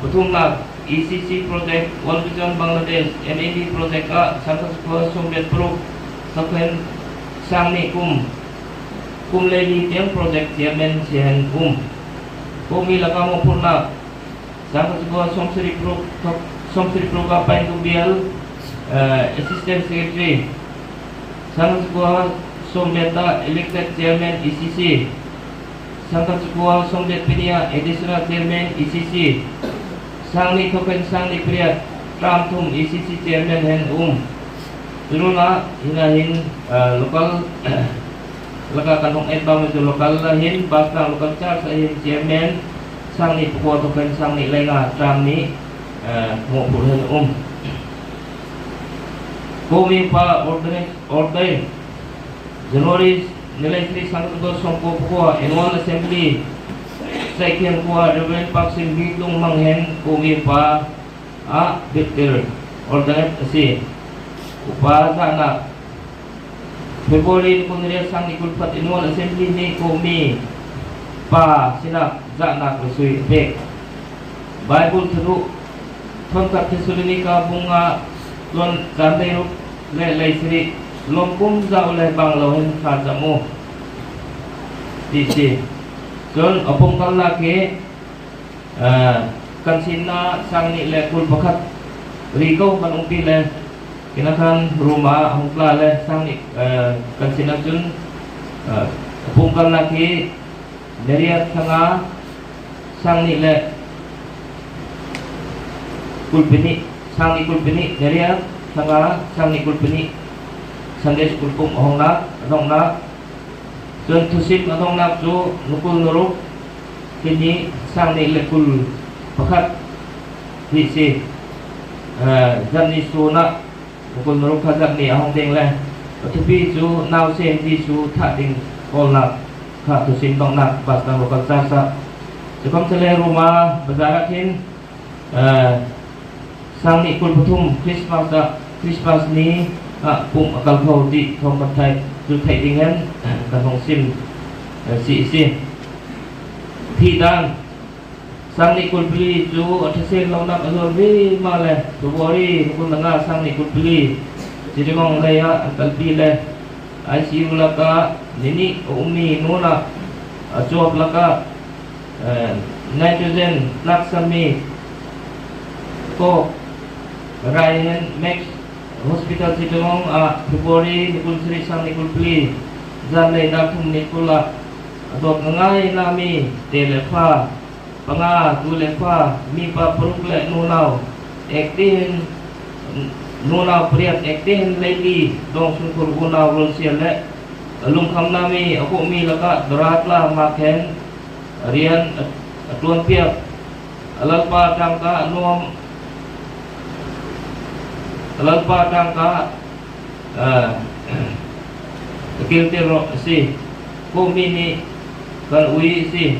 Pathumnâk, E C C project, World Vision Bangladesh, M A B project ah sângkhat zakua sâwmriat paruk, thawk hen sâng nih kum, kum leili tiang project chairman si hen um. Kawhmi lakah mawhphurhnâk, sângkhat zakua sâwmsarih paruk, thawk, sâwmsarih paruk ah Paintu Bial, eh, assistant secretary, sângkhat zakua sâwmriat ah elected chairman E C C, sângkhat zakua sâwmriat pariat ah additional chairman E C C, sâng nih thawk hen sâng nih pariat, ṭâm thum E C C chairman hen um. Chu nûnah hinah hin, eh, local lakah kan hawng et bang mi chu local ah hin, Bastang local church ah hin chairman sâng nih pakua thawk hen sâng nih leinga ṭâm nih, eh, mawhphurh hen um. Kawhmi upa ordain, ordain January ni leisarih sângkhat zakua sâwmkua pakua annual assembly, Saikhian khua Reverend Paksim Bitlung mang hen Kawhmi upa ah biatir ordain asi. Upa zahnâk, February ni kul riat sâng nih kul pakhat annual assembly nih Kawhmi pa sinâk zahnâk lasui a pêk. Bible thuduk, thawnkhat Thessalonika bung nga, tuan zân leiruk leh leisarih, lâwmkum zah u le bang lo hen thlâcham u, ti asi. Chun a pawngkalnâk hi, eh, kan sinah sâng nih leh kul pakhat ri ko kan umpi le, khinah khan Roma a hawng tla le sâng nih, eh, kan sinah chun, eh, a pawngkalnâk hi, Nariat thla nga sâng nih leh kul pariat, sâng nih kul pariat, nariat thla nga sâng nih kul pariat, Sunday School pumh a hawngnâk, a dawngnâk. Chun thusim a dawngnâk chu ni kul ni ruk, February sâng nih leh kul pakhat hi asi. Eh, zân ni sûnah Ni kul ni ruk kha zân nih a hawng ding le, a thupi chu nausen Jisu thah ding kawlnâk kha thusim dawngnâk Bastang local church ah. Chukhawmsele Roma bazar ah khin, eh, sâng nih kul pathum Christmas ah, Christmas ni ah pumh a kal kho ti thâwngkhat theih chu theih ding hen kan hawng sim, eh, si asi. Thih dân, sâng nih kul pali chu a ṭha seng lonâk a zuar vima le, February ni kul nga sâng nih kul pali Chittagong lei ah an kalpi le, I C U lakah ni nih a um mi nûnah a chuap lakah, eh, nitrogen tlâksam mi coke rai hen Max Hospital Chittagong ah February ni kul sarih sâng nih kul pali zân lei dâr thum nih kul ah a dawt ngaingai na mi te le fa panga, tu le fa, mipa paruk leh nunau, ek te hen, nunau pariat, ek te hen leili dâwngsung khur unau rualsia leh a lungkham na mi a kawhmi lakah dawrâ tla mâk hen a rian a, a ṭuanpiak, a Lalpa ṭangka a nuam, a Lalpa ṭangka, ah, a kiltir rawh asi. Kawhmi nih kan ui asi.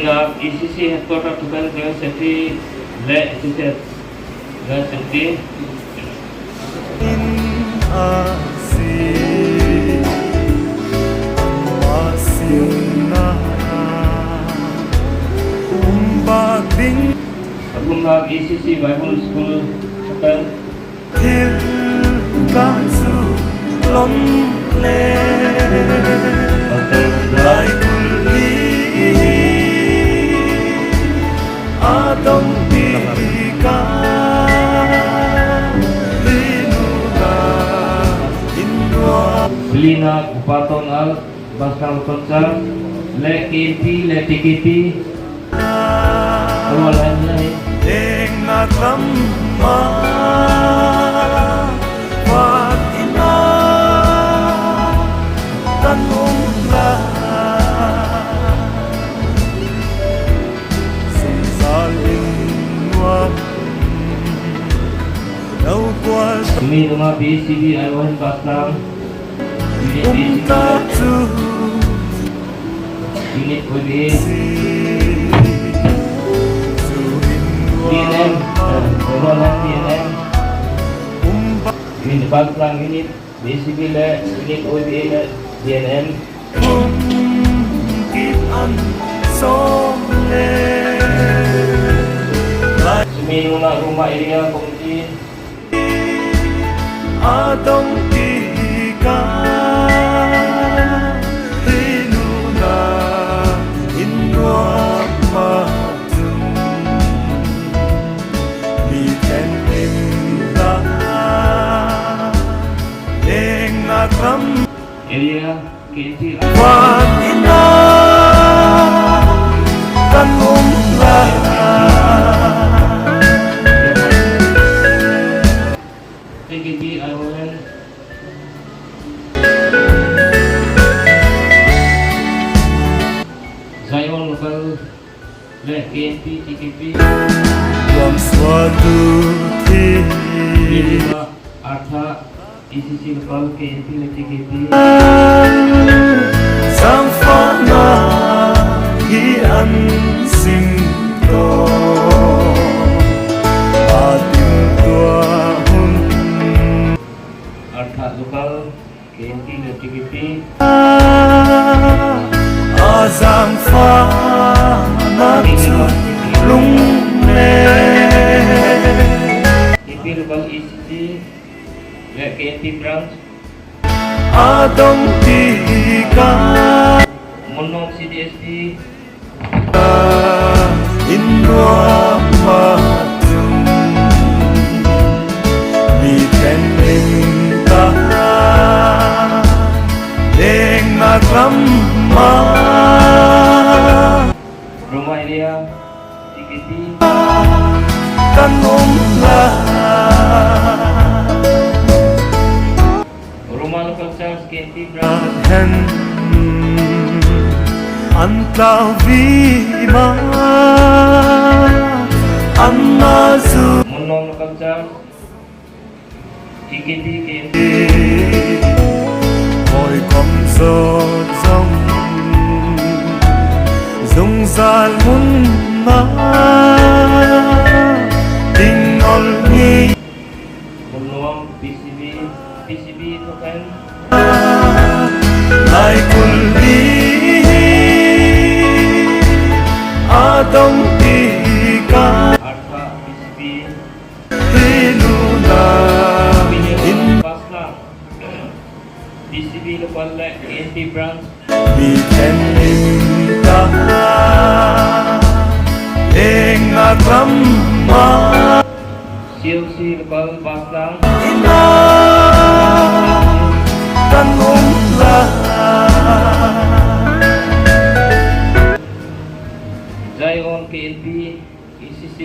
E C C headquarter thawk hen General Secretary leh Associate General Secretary. A kum ah E C C Bible School thawk hen. Thil kha chu lawm le laikulh ni a dawng tikah rinumnga in ruah. Lina Upa Tawn Al, Bastlang Local Church, leh K N P leh T K P. Rual hen leh. Eng nak lam ah fâk in ah kan um lai. Sungsal in nuam lo kual. Sumi numa B C B ai hen Bastlang. Unit B C B. Unit O B A. B N M. B N M. Unit Bastlang Unit B C B leh Unit O B A leh B N M. Sumi numa Ruma Area Committee. A dawng tikah rinumnga in ruah mah chun mi thenhlim tla eng nak lam. Area K N P. Fâk in ah kan um lai. K K P R O N. Zion Local leh K N P T K P. Ruamsuahtu thil. Artha. E C C Local, K N P leh T K P. Zangfahna hi an sim tawh a timhtuah hun. Artha Local, K N P leh T K P. A zangfahna chu lung le. T K P Local E C C. Leh K N P Branch. A dawng tikah. Munnawm C D S T. In ruah mah chun mi thenhlim tla eng nak lam ah. Ruma Area T K P. Kan um lai. Ruma Local Church K N P Branch. Hen an tlau vima an na zu. Munnawm Local Church. T K P K N P. Hawikom zawzawng zungzâl mun ah ding awl ngei. Munnawm P C B, P C B thawk hen. Laikulh ni a dawng tikah. Artha P C B. Rinumnga in. Bastlang. P C B Local leh K N P Branch. Mi thenhlim tla eng nak lam ah. C O C Local Bastlang. In ah kan um lai. Zion K N P. E C C.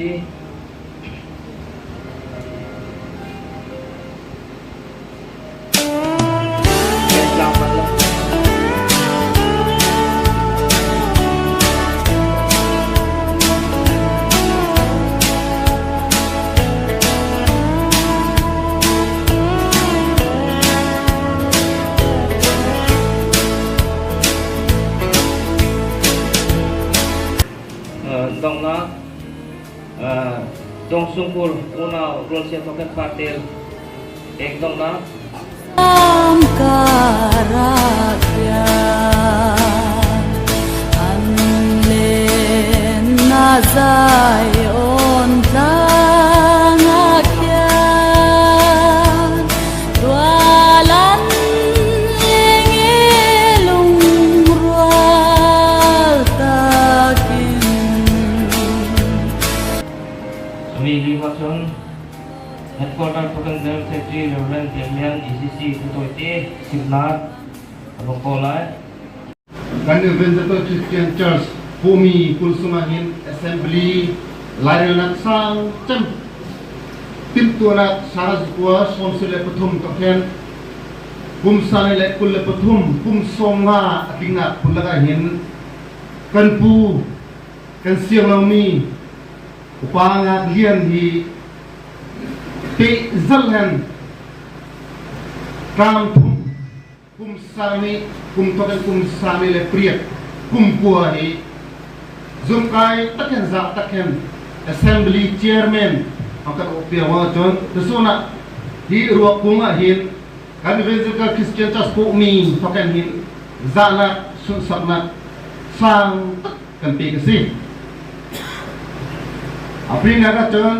Sungkul unau rualsia thawk hen pâr tel pêk dawngh na. Lam karah khian an lenna Zion tlâng ah khian tual an leng e lungrual takin. Sawmli li ah chun Headquarter Program General Secretary Reverend Biaklian, E C C, thu tawite simnâk a vawng ko lai. Kan Evangelical Christian Church Kawhmi kul sungah hin Assembly lâirêlnâk sâng chem timhtuahnâk sâng zakua sâwmsarih leh pathum thawk hen kum sâng nih leh kul leh pathum, kum sâwmnga a tlingnâk phun lakah hin kan pu, kan sianglo mi Upa Ngâk Lian hi pehzal hen tlâng thum, kum sâng nih, kum thawk hen kum sâng nih leh pariat, kum kua hi zungkâi tak hen, zah tak hen Assembly Chairman a kan awh piak ah chun, tusûnah hi ruak kung ah hin kan Evangelical Christian Church Kawhmi thawk hen hin zahnâk sunhsaknâk sâng tak kan pêk asi. A parinâk ah chun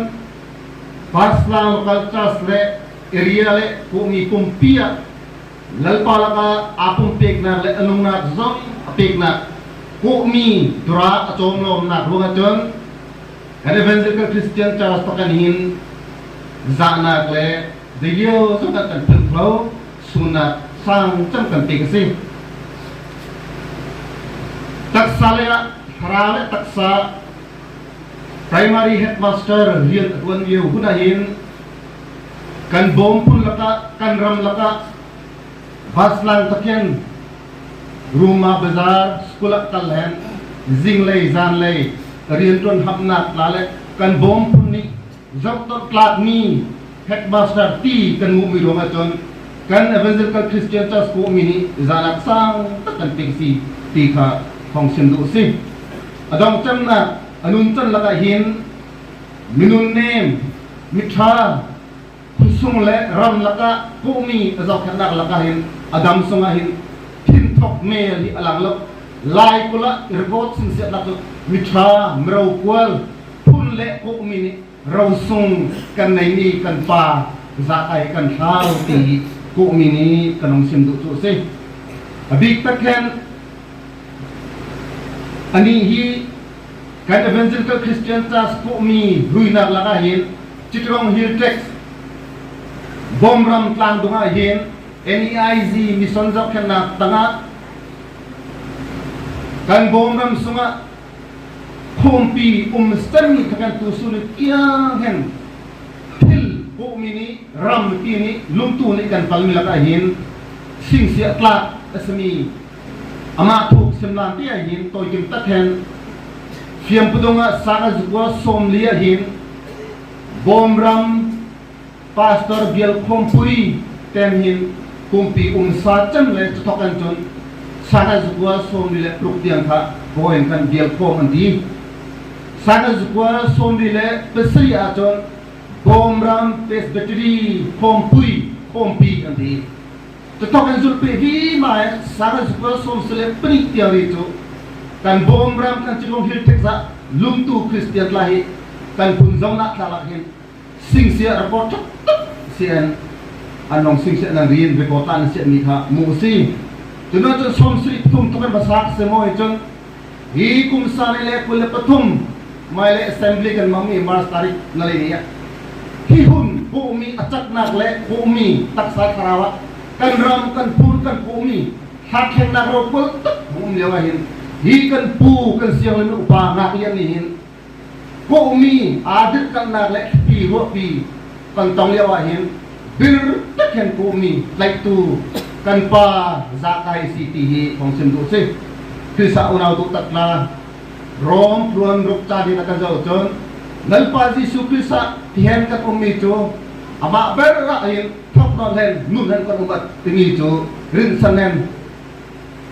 Baslang Local Church leh area leh Kawhmi pumpi ah Lalpa lakah a pumpêknâk leh a nungnâk zawng a pêknâk Kawhmi tura a châwmlâwmnâk ruangah chun kan Evangelical Christian Church thawk hen hin zahnâk leh dei liau zawng kan kan philh kho, sunnâk sâng chem kan pêk asi. Taksa lei ah, thlarau leh taksa Primary Headmaster rian a ṭuan liau hun ah hin kan bâwm phun lakah, kan ram lakah, Baslang thawk hen Ruma Bazar school ah kal hen zinglei zânlei rianṭuan hamhnâk tla leh kan bâwm phun nih zauhtawn tlâk mi headmaster ti kan muh mi ruangah chun kan Evangelical Christian Church Kawhmi nih zahnâk sâng tak kan pêk asi ti kha hawng sim duh asi. A dawngchangnâk, a nunchan lakah hin mi nunnêm, mi ṭha, khawsung leh ram lakah Kawhmi a zauhkhenhnâk lakah hin a dam sungah hin thinthawk mêl hi a lang lo. Laikulh ah i rikâwt singsiahnâk chu mi ṭha, mi rokual, phun leh Kawhmi nih rosung kan nei mi kan pa zâk ai kan thlau ti hi Kawhmi nih kan hawng sim duh chu asi. A bîk tak hen, anih hi kan Evangelical Christian Church Kawhmi ruinâk lakah hin Chittagong Hill Tracts Bawmram tlâng dungah hin N E I G mission zauhkhenhnâk tangah kan Bawmram sungah khawmpi um seng mi thawk hen tusûn nih tiang hen thil Kawhmi nih, ram nih, ti nih, lungtu nih kan pal mi lakah hin singsiah tlâk asi mi amah thuk sim lân ti ah hin tawikim tak hen Fiampuidung ah sâng zakua sâwmli ah hin Bawmram Pastor Bial Khawmpui ten hin kumpi um sa chem le chu thawk hen chun sâng zakua sâwmli leh paruk tiang kha bawi'n khan Bial Khawm an ti. Sâng zakua sâwmli leh pasarih ah chun Bawmram Presbytery Khawmpui, Khawmpi an ti. Chu thawk hen zulh pêk vima hen sâng zakua sâwmsarih leh panih tiang ri chu kan Bawmram kan Chittagong Hill Tracts ah lungtu Kristian tla hi kan phun zawhnâk tla lakah hin singsiah record thawk tak si hen an hawng singsiah nan ri hen record tla nan siah mi kha muh asi. Chu nûnah chun sâwmsarih pathum thawk hen va sâk asi maw hi chun hi kum sâng nih leh kul leh pathum May leh Assembly kan mang mi March tarik na lei nih ah hi hun Kawhmi a chaknâk leh Kawhmi taksa thlarau ah kan ram, kan phun, kan Kawhmi thlâk thengnâk rokual tak hawng um liauah hin hi kan pu, kan sianglo mi Upa Ngâk Lian nih hin Kawhmi â dirhkalhnâk leh thupi ruahpi kan tawng liauah hin bir tak hen Kawhmi tlaihtu kan pa zâk ai asi ti hi hawng sim duh asi. Krist ah unau duh tak tla Rom tluan ruk châng nih ah kan zoh chun Lalpa Jisu Krist ah ti hen kan um mi chu amah ber ah hin thawk nawn hen nun hen kan um a ti mi chu rinsan hen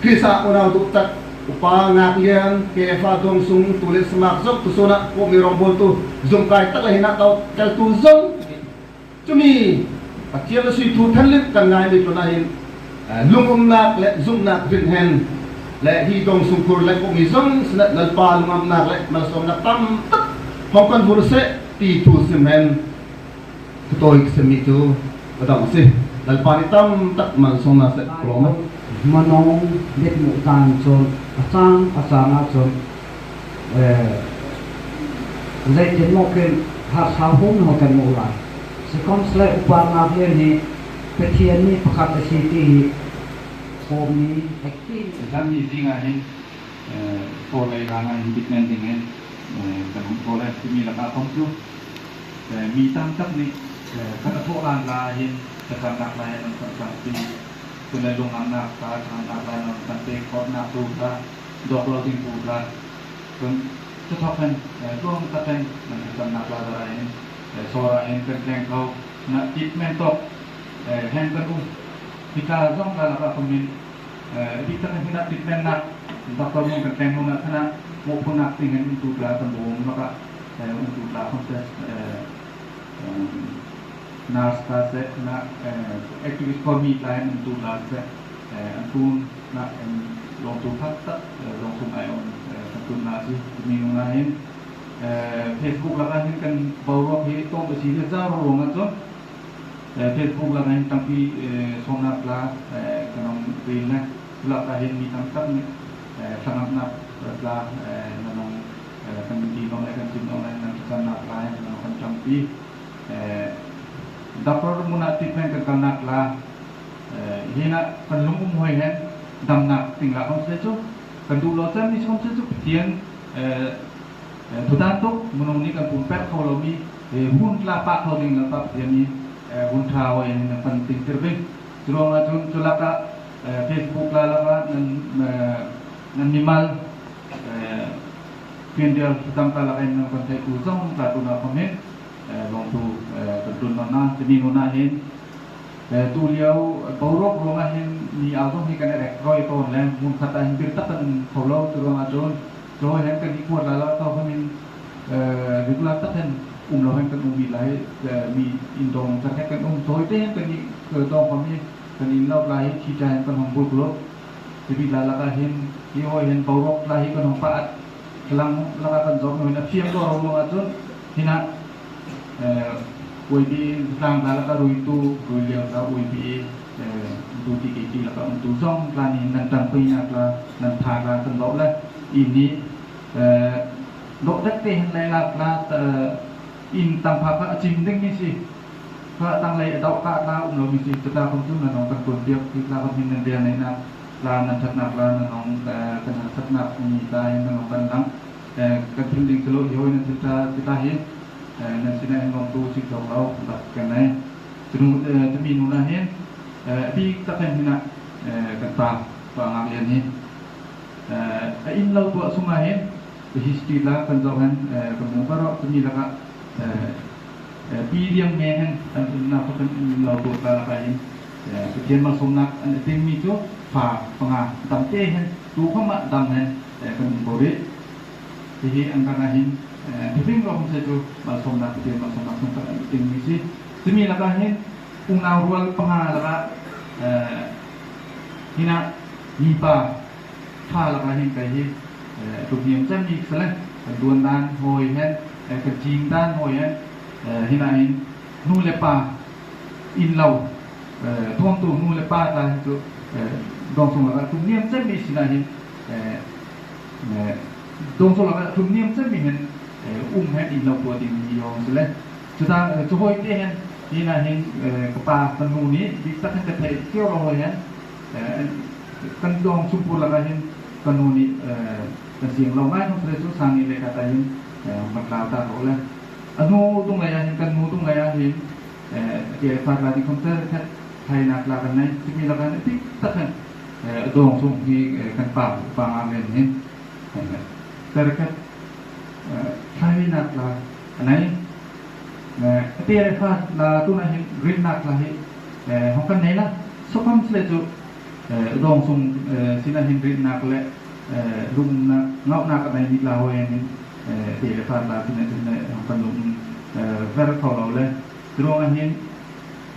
Krist ah unau duh tak Upa Ngâklian, K F A Dâwngsung, tu leh sumâk zawk tusûn ah kawhmi rawngbâwltu zumhkai tak leh hinah tawh teltu zawng. Chumi, Pathian lasuithu thenhlimh kan ngâi mi tlûnah hin, eh, lungumnâk leh zumhnâk rin hen, leh hi Dâwngsung khur leh kawhmi zawng sinah Lalpa lungâmnâk leh malsâwmnâk tam tak hawng kan vur seh ti thu sim hen. Ka tawi ka sim mi chu ka dawng asi. Lalpa nih tam tak malsâwm na seh ka lâwm e. Manawng mitmuh dân chun a châng a châng ah chun, eh, zeitin mawk hen harsa hûn hawng kan muh lai. Sikhawmsele Upa Ngâklian hi Pathian mi pakhat asi ti hi kawhmi hekpi. Zan ni zing ah hin, eh, kawlei rang ah hin treatment ding hen, eh, kan hawng kawlei mi lakah khawm chu. Eh, mi tam tak nih, eh, kan a thawh lân la hin, thlachamnâk la hen an kan ṭangpi. Chun leh lungâmnâk tla, thlachamnâk la hen an kan pêk, khawtnâk tu tla, dawk lo ding tu tla. Chun, chu thawk hen, eh, tluang tak hen, nan thlachamnâk la dâr ah hin, eh, sawr ah hin kan tleng kho, na treatment tawk, eh, hen kan um. Hi tla zawng tla lakah khawm hin, Eh, bîk tak hen hinah treatment nâk, doctor mun kan tleng hun ah khan ah, mawhphurhnâk ting hen umtu tla kan bâwm lakah, eh, umtu tla khawmsele, eh, eh, nurse tla seh, na, eh, activist kawhmi tla hen umtu tla seh, eh, an tun na, em, lâwmthu khat tak, eh, Dâwngsung aiawh, eh, kan tun na asi, mi nûnah hin, eh, Facebook lakah hin kan boruak hi tâwm asi le zâr ruangah chun, Eh, Facebook lakah hin ṭangpi, eh, sâwmnâk tla, eh, kan hawng rîn le, chu lakah hin mi tam tak nih, eh, thlangâmnâk tla, eh, nan hawng, eh, kan dîl nawlh le, kan sim nawlh le, nan thlachamnâk tla, nan hawng kan ṭangpi, eh, doctor mun ah treatment kan kalnâk tla, eh, hinah kan lungum hâwi hen, damnâk ting lakah khawmsele chu, kan duh lo chem mi khawmsele chu, Pathian, eh, Eh, thu dân tawk, minung nih kan pumpêk kho lo mi, eh, hun tla pah kho ding Lalpa Pathian nih, eh, hun ṭha hâwi hen nan kan tingtir ving. Churuangah chun chu lakah, eh, Facebook tla lakah nan, eh, nan mimal, eh, piandial tam tla lakah nan kan theihtu zawng tla tun ah khawm hin, eh, lâwmthu, eh, kan tlun nawlh na, chu mi nûnah hin, Eh, tuliau, boruak ruangah hin mi âuzawng hi kan rêk râwi tâwn le, mun khat ah hin bir tak kan um kho lo, churuangah chun, chu hâwi hen kannih kuat lai lakah khawm hin, eh, regular tak hen um lo hen kan um mi lai, eh, mi indâwng cherhkhet kan um, chu hâwi te hen kannih, eh, dâwng khawm hi kan in lo lai hi, thîrṭha hen kan hawng bul kho lo. Chu bîk lai lakah hin, hi hâwi hen boruak lai hi kan hawng pah at, thlalang lakah kan zawh mi hâwi hen a fiang dâwr ruangah chun, hinah, eh, Y B A tlang tla lakah ruitu, rui liau tla Y B A, eh, duty keiti lakah umtu zawng tla nih nan ṭangpêknâk tla, nan ṭha tla kan dawh le, i nih, eh, dawh dek te hen lei lâk tla, eh, in tam pha kha a chim ding mi si. Kha tanglei a dawh kah tla um lo mi si, chu tla khawm chu nan hawng kan ṭuanpiak, hi tla khawm hin nan rêl neihnâk tla, nan ṭhatnâk tla, nan hawng, eh, kan harsatnâk mi tla hin nan hawng kan lang, eh, kan thil ding si lo, hi hâwi nan thil ṭha, chu tla hi, eh, nan sinah hin lâwmthu sik zawk lo, dak kan nei. Chu nu, eh, chu mi nûnah hin, eh, a bîk tak hen hinah, eh, kan pa, Pa Ngâklian hi, eh, a in lo tuah sungah hin, history tla kan zawh hen, eh, kan muh kho rawh, chu mi lakah, eh, eh, Pi Liang Meng hen, an in lo, kan in lo tuah tla lakah hin, eh, Pathian malsâwmnâk an ting mi chu fa panga dam te hen, tu khawm ah dam hen, eh, kan um kho rih. Hi hi an rangah hin, eh, mi ring rawh khawmsele chu malsâwmnâk, Pathian malsâwmnâk sung tak an ting mi si. Chu mi lakah hin, unau rual panga lakah, eh, hinah, mipa, fa lakah hin kei hi, eh, tlung niam chem mi ka si le, kan duan dân hâwi hen, eh, kan ching dân hâwi hen, eh, hinah hin nu le pa in lo, eh, thâwngtu nu le pa tla hin chu, eh, Dâwngsung lakah tlung niam chem mi sinah hin, eh, eh, Dâwngsung lakah tlung niam chem mi hen, eh, um hen in lo tuah ding mi hâwi si le. Chu tla, eh, chu hâwi te hen, hinah hin, eh, ka pa kan nu nih, bîk tak hen ka theih kio rawh hâwi hen, eh, kan Dâwngsung khur lakah hin, kan nu nih, eh, kan siang lo ngâi khawmsele chu sâng nih le khat ah hin, eh, hawng kan tlau tâk rawh le. A nu dunglei ah hin, kan nu dunglei ah hin, eh, a tia a fa tla ding khawm cherhkhet, thlâinâk tla kan nei, chu mi lakah hin, bîk tak hen, eh, Dâwngsung hi, eh, kan pa, Pa Ngâklian hin, Cherhkhet, eh, thlâinâk tla a nei. Eh, a tia a fa tla tun ah hin rinnâk tla hi, eh, hawng kan nei lai. Sikhawmsele chu, eh, Dâwngsung, eh, sinah hin rinnâk leh, Eh, lungnâk, ngâunâk a nei mi tla hâwi hen, eh, te le fa tla ti na ti na, eh, kan lung, eh, ver kho lo le. Churuangah hin,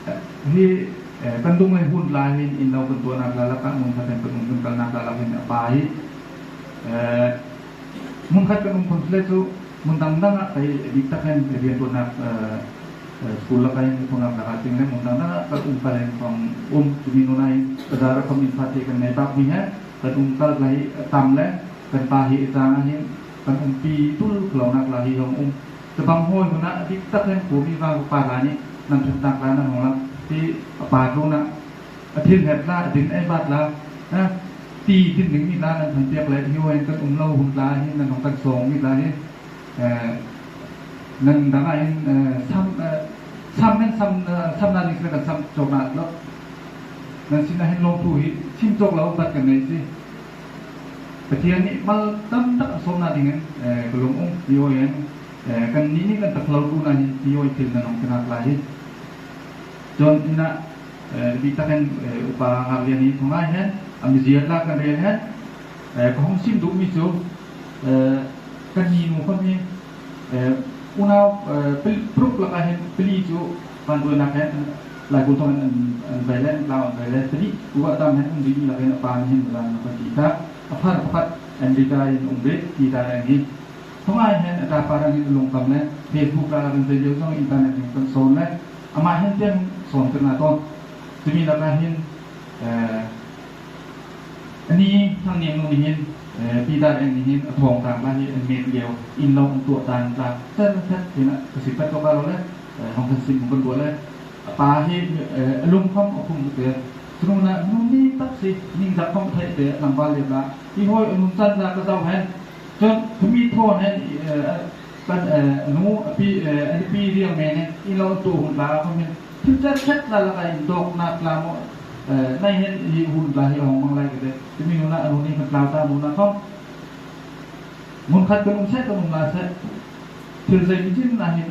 eh, hi, eh, kan lung le hun tla hin, inn lo kan tuahnâk tla lakah, mun khat hen kan um kan kalnâk tla lakah hin a pa hi, eh, mun khat kan um khawm si le chu, mun dang dang ah kei dik tak hen rianṭuannâk, eh, eh, school lakah hin, thawngâk lakah ting le, mun dang dang ah kan um kal hen khawm um, chu mi nûnah hin, bazar ah khawm in pha te kan nei bâk mi hen, kan um kal tla hi a tam le, kan pa hi a chang ah hin, kan umpi tul kho lonâk tla hi hawng um. Tabang hâwi hun ah dik tak hen khuami vâ pa tla nih nan ṭhentak tla nan hawng lak ti a pa tlûnah a thil herh tla, a din ei bât tla, ha, ti din ding mi tla nan ṭhen piak le, hi hâwi hen kan um lo hun tla hi nan hawng kan sâwng mi tla hi, eh, nan dang ah hin, eh, sam, eh, sam hen sam, eh, sam na ding si le kan sam châwk na lo. Nan sinah hin lâwmthu hi sim châwk lo bât kan nei si. Pathian nih mal tam tak a sâwm na ding hen, eh, ka lung um, hi hâwi hen, eh, kannih nih kan tak lo tla na hin, hi hâwi thil nan hawng ti nâk lai hi. Chun, inah, eh, dik tak hen, eh, Upa Ngâklian hi thungâi hen, a mizia tla kan rêl hen, eh, ka hawng sim duh mi chu, eh, kannih nu khawm hi, eh, unau, eh, pel-, paruk lakah hin pali chu vântuainâk hen, laikulh thawng hen an, an vei le, an tlau an vei le, pali, uah tam hen um ding mi lakah hin a pa nih hin, bazar ah kan ti ta, a far pakhat America hin um rit, ti ta reng hi. Thungâi hen a tâpa rang hin a lungkam le, Facebook lakah kan zei liau zawng, internet hin kan sâwn le, amah hen tiang sâwn kan na tâwn. Chu mi lakah hin, eh, ani Hnangniam nu nih hin, eh, Peter Eng nih hin, a thâwngthâng tla hi an mêk liau, inn lo an tuah dân tla, serset, hinah, ka sim pet tawk a lo le, eh, hawng kan sim kan duah le, a pa hi, eh, a lung khawm a khum te. Chu nûnah, nu ni tak si, ningzak khawm a theih te, tlangvâl liam la. Hi hâwi a nun chan tla ka zauh hen. Chun, khami thawn hen, eh, kan, eh, a nu, a pi, eh, a pi riang men hen, inn lo tuah hun tla khawm hen. Thil cherkhet tla lakah hin dâwknâk tla maw, eh, nei hen hi hun tla hi a hawng mang lai ka ti. Chu mi nûnah a nu nih kan tlau ta nûnah khawm. Mun khat kan um seh, kan um lai seh. Thil zei mi chin na hin,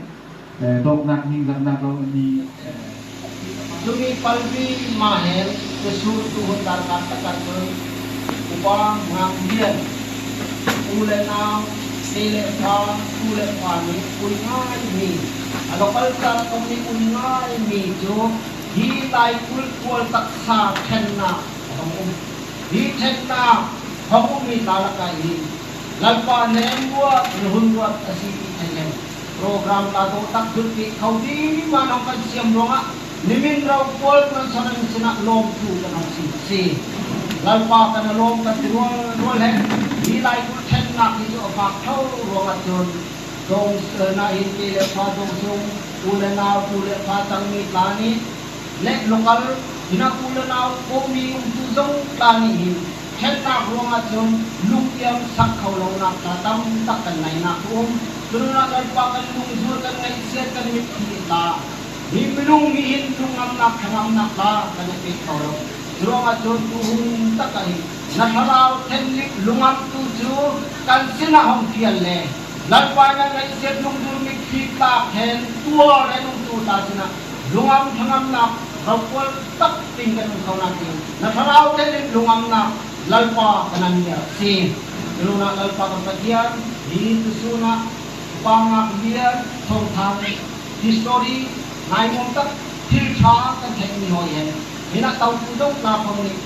eh, dâwknâk ningzaknâk lo ni, eh. Chu mi palpi ma hen, chu sûn tu hun dâr kâr tak kâr chun, Upa Ngâklian, u leh nau, te leh fa, tu leh fa nih, ui ngâi mi. A local tla khawm nih ui ngâi mi chu, hi laikulh khual taksa ṭhennâk a hawng um. Hi ṭhennâk hawng um mi tla lakah hin, Lalpa na remruat, na hun ruat asi ti thei hen. Program tla dawh tak zulh ti kho ding ma nang kan siam ruangah, nimin rokual kan sawn nan sinah lâwmthu kan hawng sim asi. Lalpa kan lâwm kan ti rual rual hen, hi laikulh ṭhennâk hi chu a fâk tho ruangah chun, dâwng, eh, na hin te leh fa dâwngsung, u leh nau, tu leh fa chang mi tla nih, leh local, hinah u leh nau, Kawhmi umtu zawng tla nih hin, ṭhennâk ruangah chun, lungtiam sak kho lonâk tla tam tak kan neinâk um. Chu nûnah Lalpa kan lungzûr kan ngaihsiat kan mitthi tla. Hi minung mi hin lungngamnâk, ṭhangamnâk tla kan pêk kho lo. Churuangah chun tu hun takah hin, na thlarau thenhlim lungngamtu chu kan sinah hawng fial le. Lalpa na ngaihsiat lungzûr mitthi tlâk hen, tuar hen umtu tla sinah, lungngam ṭhangamnâk rokual tak tin kan um khonâk ding, na thlarau thenhlim lungngamnâk Lalpa kan nan mial asi. Chu nûnah Lalpa kan Pathian, hi tu sûnah, Upa Ngâklian, thâwngthâng, history, ngaimawm tak, thil ṭha kan theih mi hâwi hen. Hinah totu zawng tla khawm nih,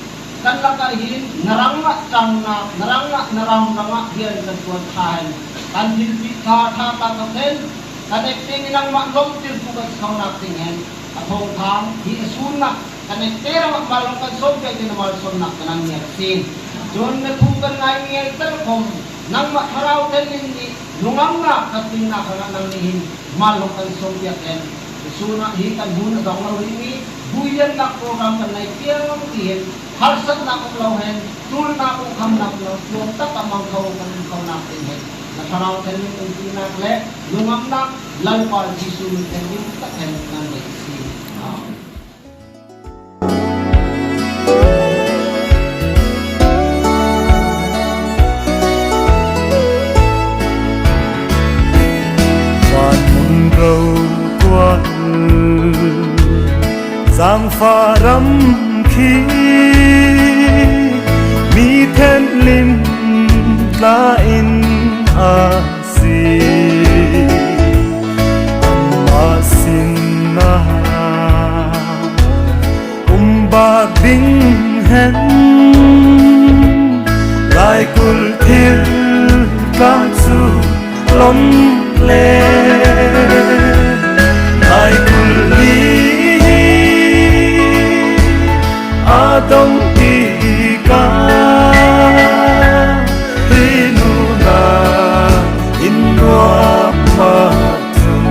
kan lakah hin na rangah ṭangnâk, na rangah, na ram rangah rian kan tuan ṭha hen. Kan thilpih ṭha ṭha tla kan hen. Kan ek ding nangmah lâwmtirtu kan si khonâk ding hen. A thâwngthâng hi a sûnnâk, kan ek te rangah malsâwm kan sâwm piak ding hen malsâwmnâk kan nan mial asi. Chun na thu kan ngâi ngêl tel khawm, nangmah thlarau thenhlim nih, lungngamnâk kan tingnâk rangah nangnih hin, Mal hawng kan sâwm piak hen. Sûnah hi kan hun a zawng lo rih mi, buaihnâk program kan nei piang ti hen. Harsatnâk um lo hen, ṭulnâk um khamnâk lo, tlâwm tak ah mang kho kan um khonâk ding hen. Na thlarau thenhlim umthinâk leh, lungngamnâk, Lalpa Jisu min thenhlim tak hen nan deih asi. Amen. Van mun rokual, zângfah ram khi, mi thenhlim na in asi. Amah sinah um bâk ding hen, laikulh thil tla chu lawmh le. Laikulh li a dawng tikah hi nûnah in nuam mah chun,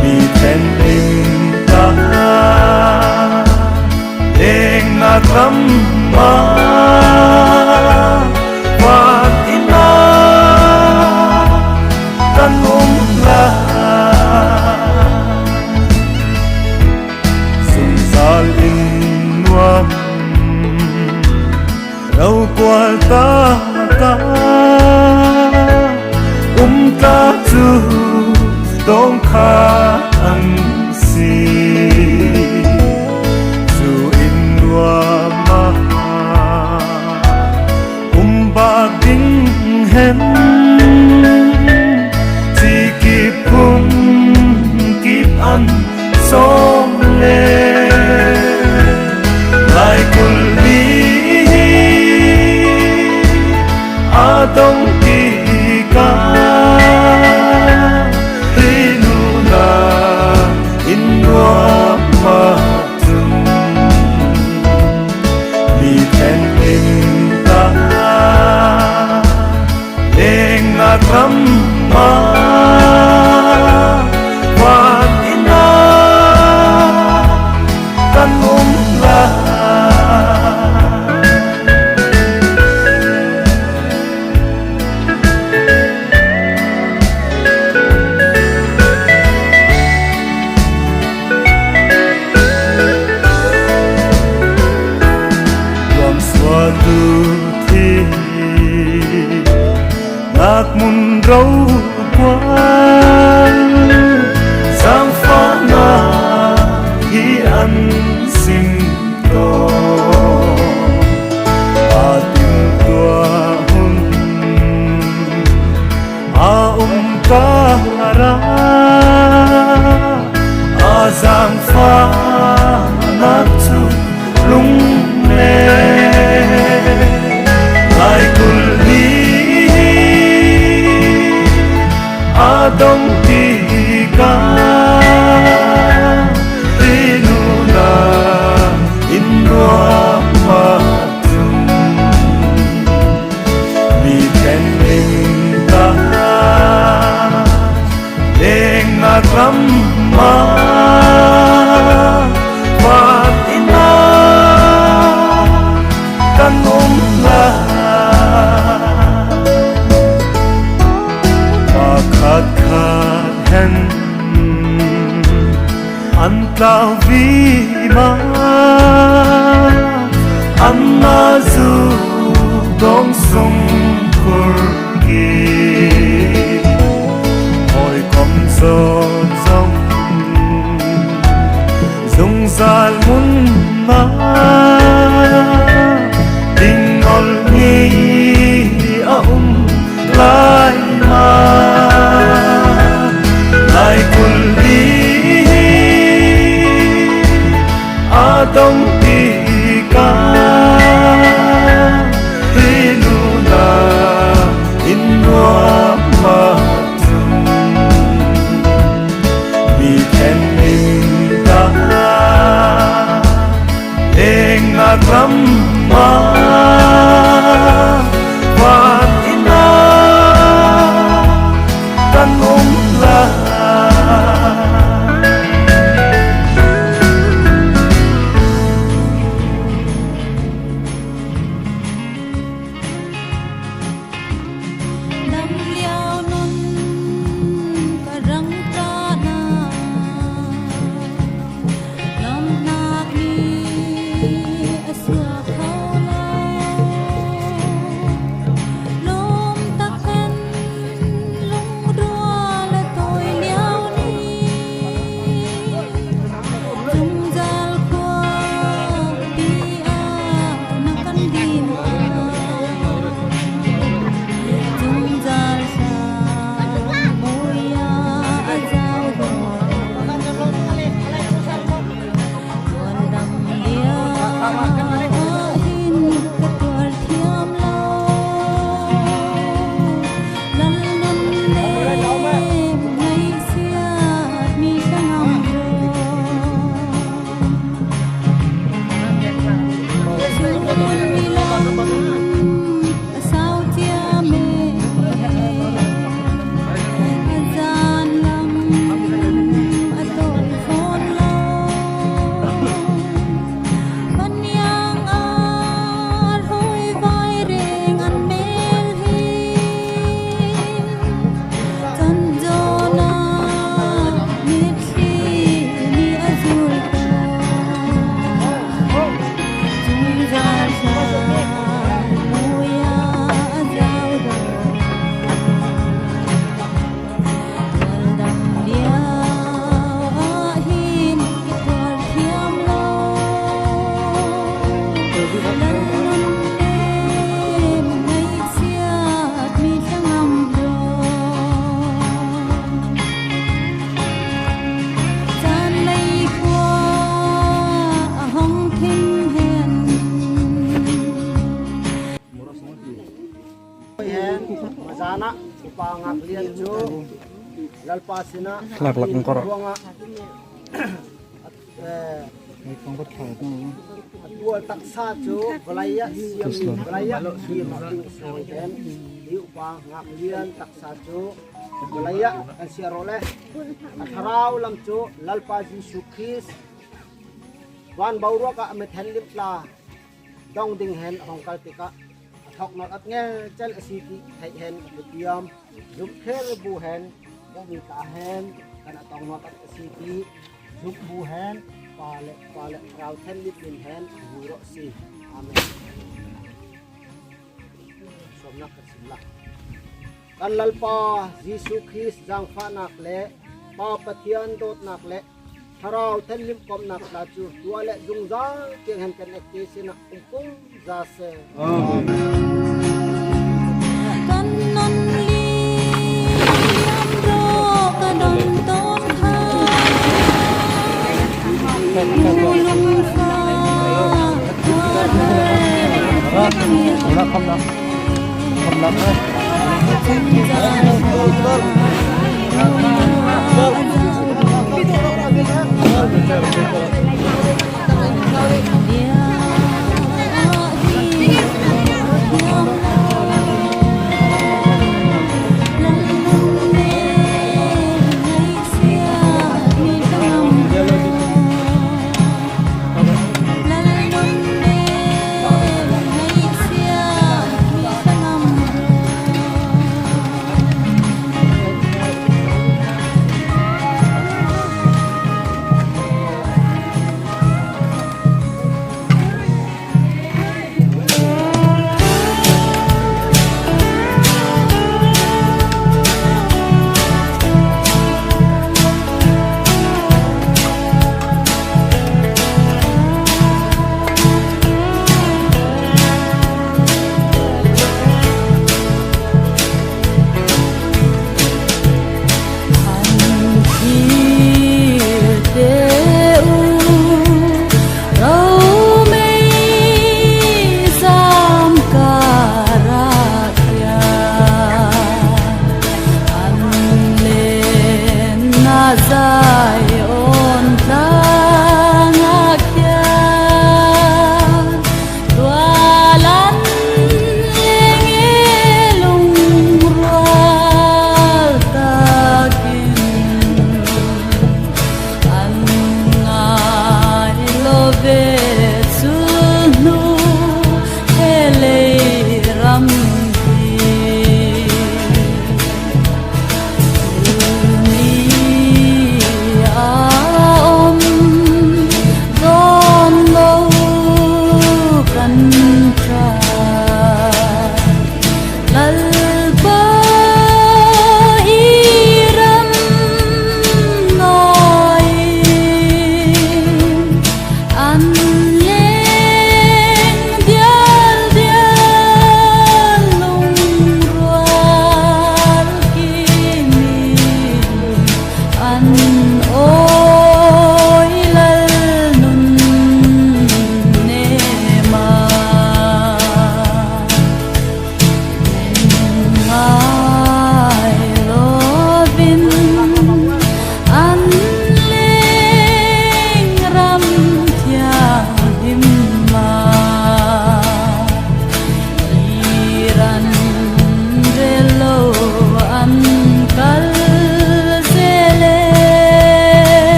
mi thenhlim tla lengnâk ram ah vâk in ah kan um lai. Zungzâl in nuam rokual tâk ah um tla chu dâwngkhâ an si. Chu in nuam ah um bâk ding hen, chi kip phung kip an sâwm le. Laikulh li a dawng tikah hi nûnah in nuam mah chun, mi thenhlim tla lengnâk ram ah vâk in ah kan um lai. Ruangsuahtu thi nâk mun rokual zângfahnâk hi an sim tâwn. A timhtuah hun a um kâr ah a zângfahnâk chu lung le. Laikulh li a dawng tikah hi nûnah in nuam mah chun, mi thenhlim tla lengnâk ram ah vâk in ah kan um lai. Pakhat khat hen an tlâu vima, an na zuk dâwngsung khur kîr. Hâwi khawm zawzawng zungzâl mun ah ding nawlh ngei a um lai ma. Laikulh li a dawng tikah hi nûnah in nuam mah chun, mi thenhlim tla Lalpa sinah, hlak lak kawr ruangah, eh, a tual taksa chu vawlei ah siam, vawlei ah siam a ding sawi hen, hi upa ngaklian taksa chu vawlei ah kan siar rawh le, a thlarau lam chu Lalpa Jisu Krist van boruak ah a mi thenhlimh tla dawng ding hen a hawng kal tikah a thawk nawlh awt ngelchel a si ti theih hen a thupiam. Zumhtir bu hen, bu mi ta hen, kan a tawng nawlh awt a si ti zumh bu hen, Pa le, Pa le Thlarau thenhlimh min hen vui rawh si. Amen. Sawmnak kan sim lai. Kan Lalpa Jisu Krist zangfahnâk le Pa Pathian dâwtnâk le Thlarau thenhlimh kawmhnâk tla chu tuah le zungzâl tiang hen kan ektê sinah um pungzâ seh. Amen. Kan non liam rawh ka don tâwn kha. Mu lung fa.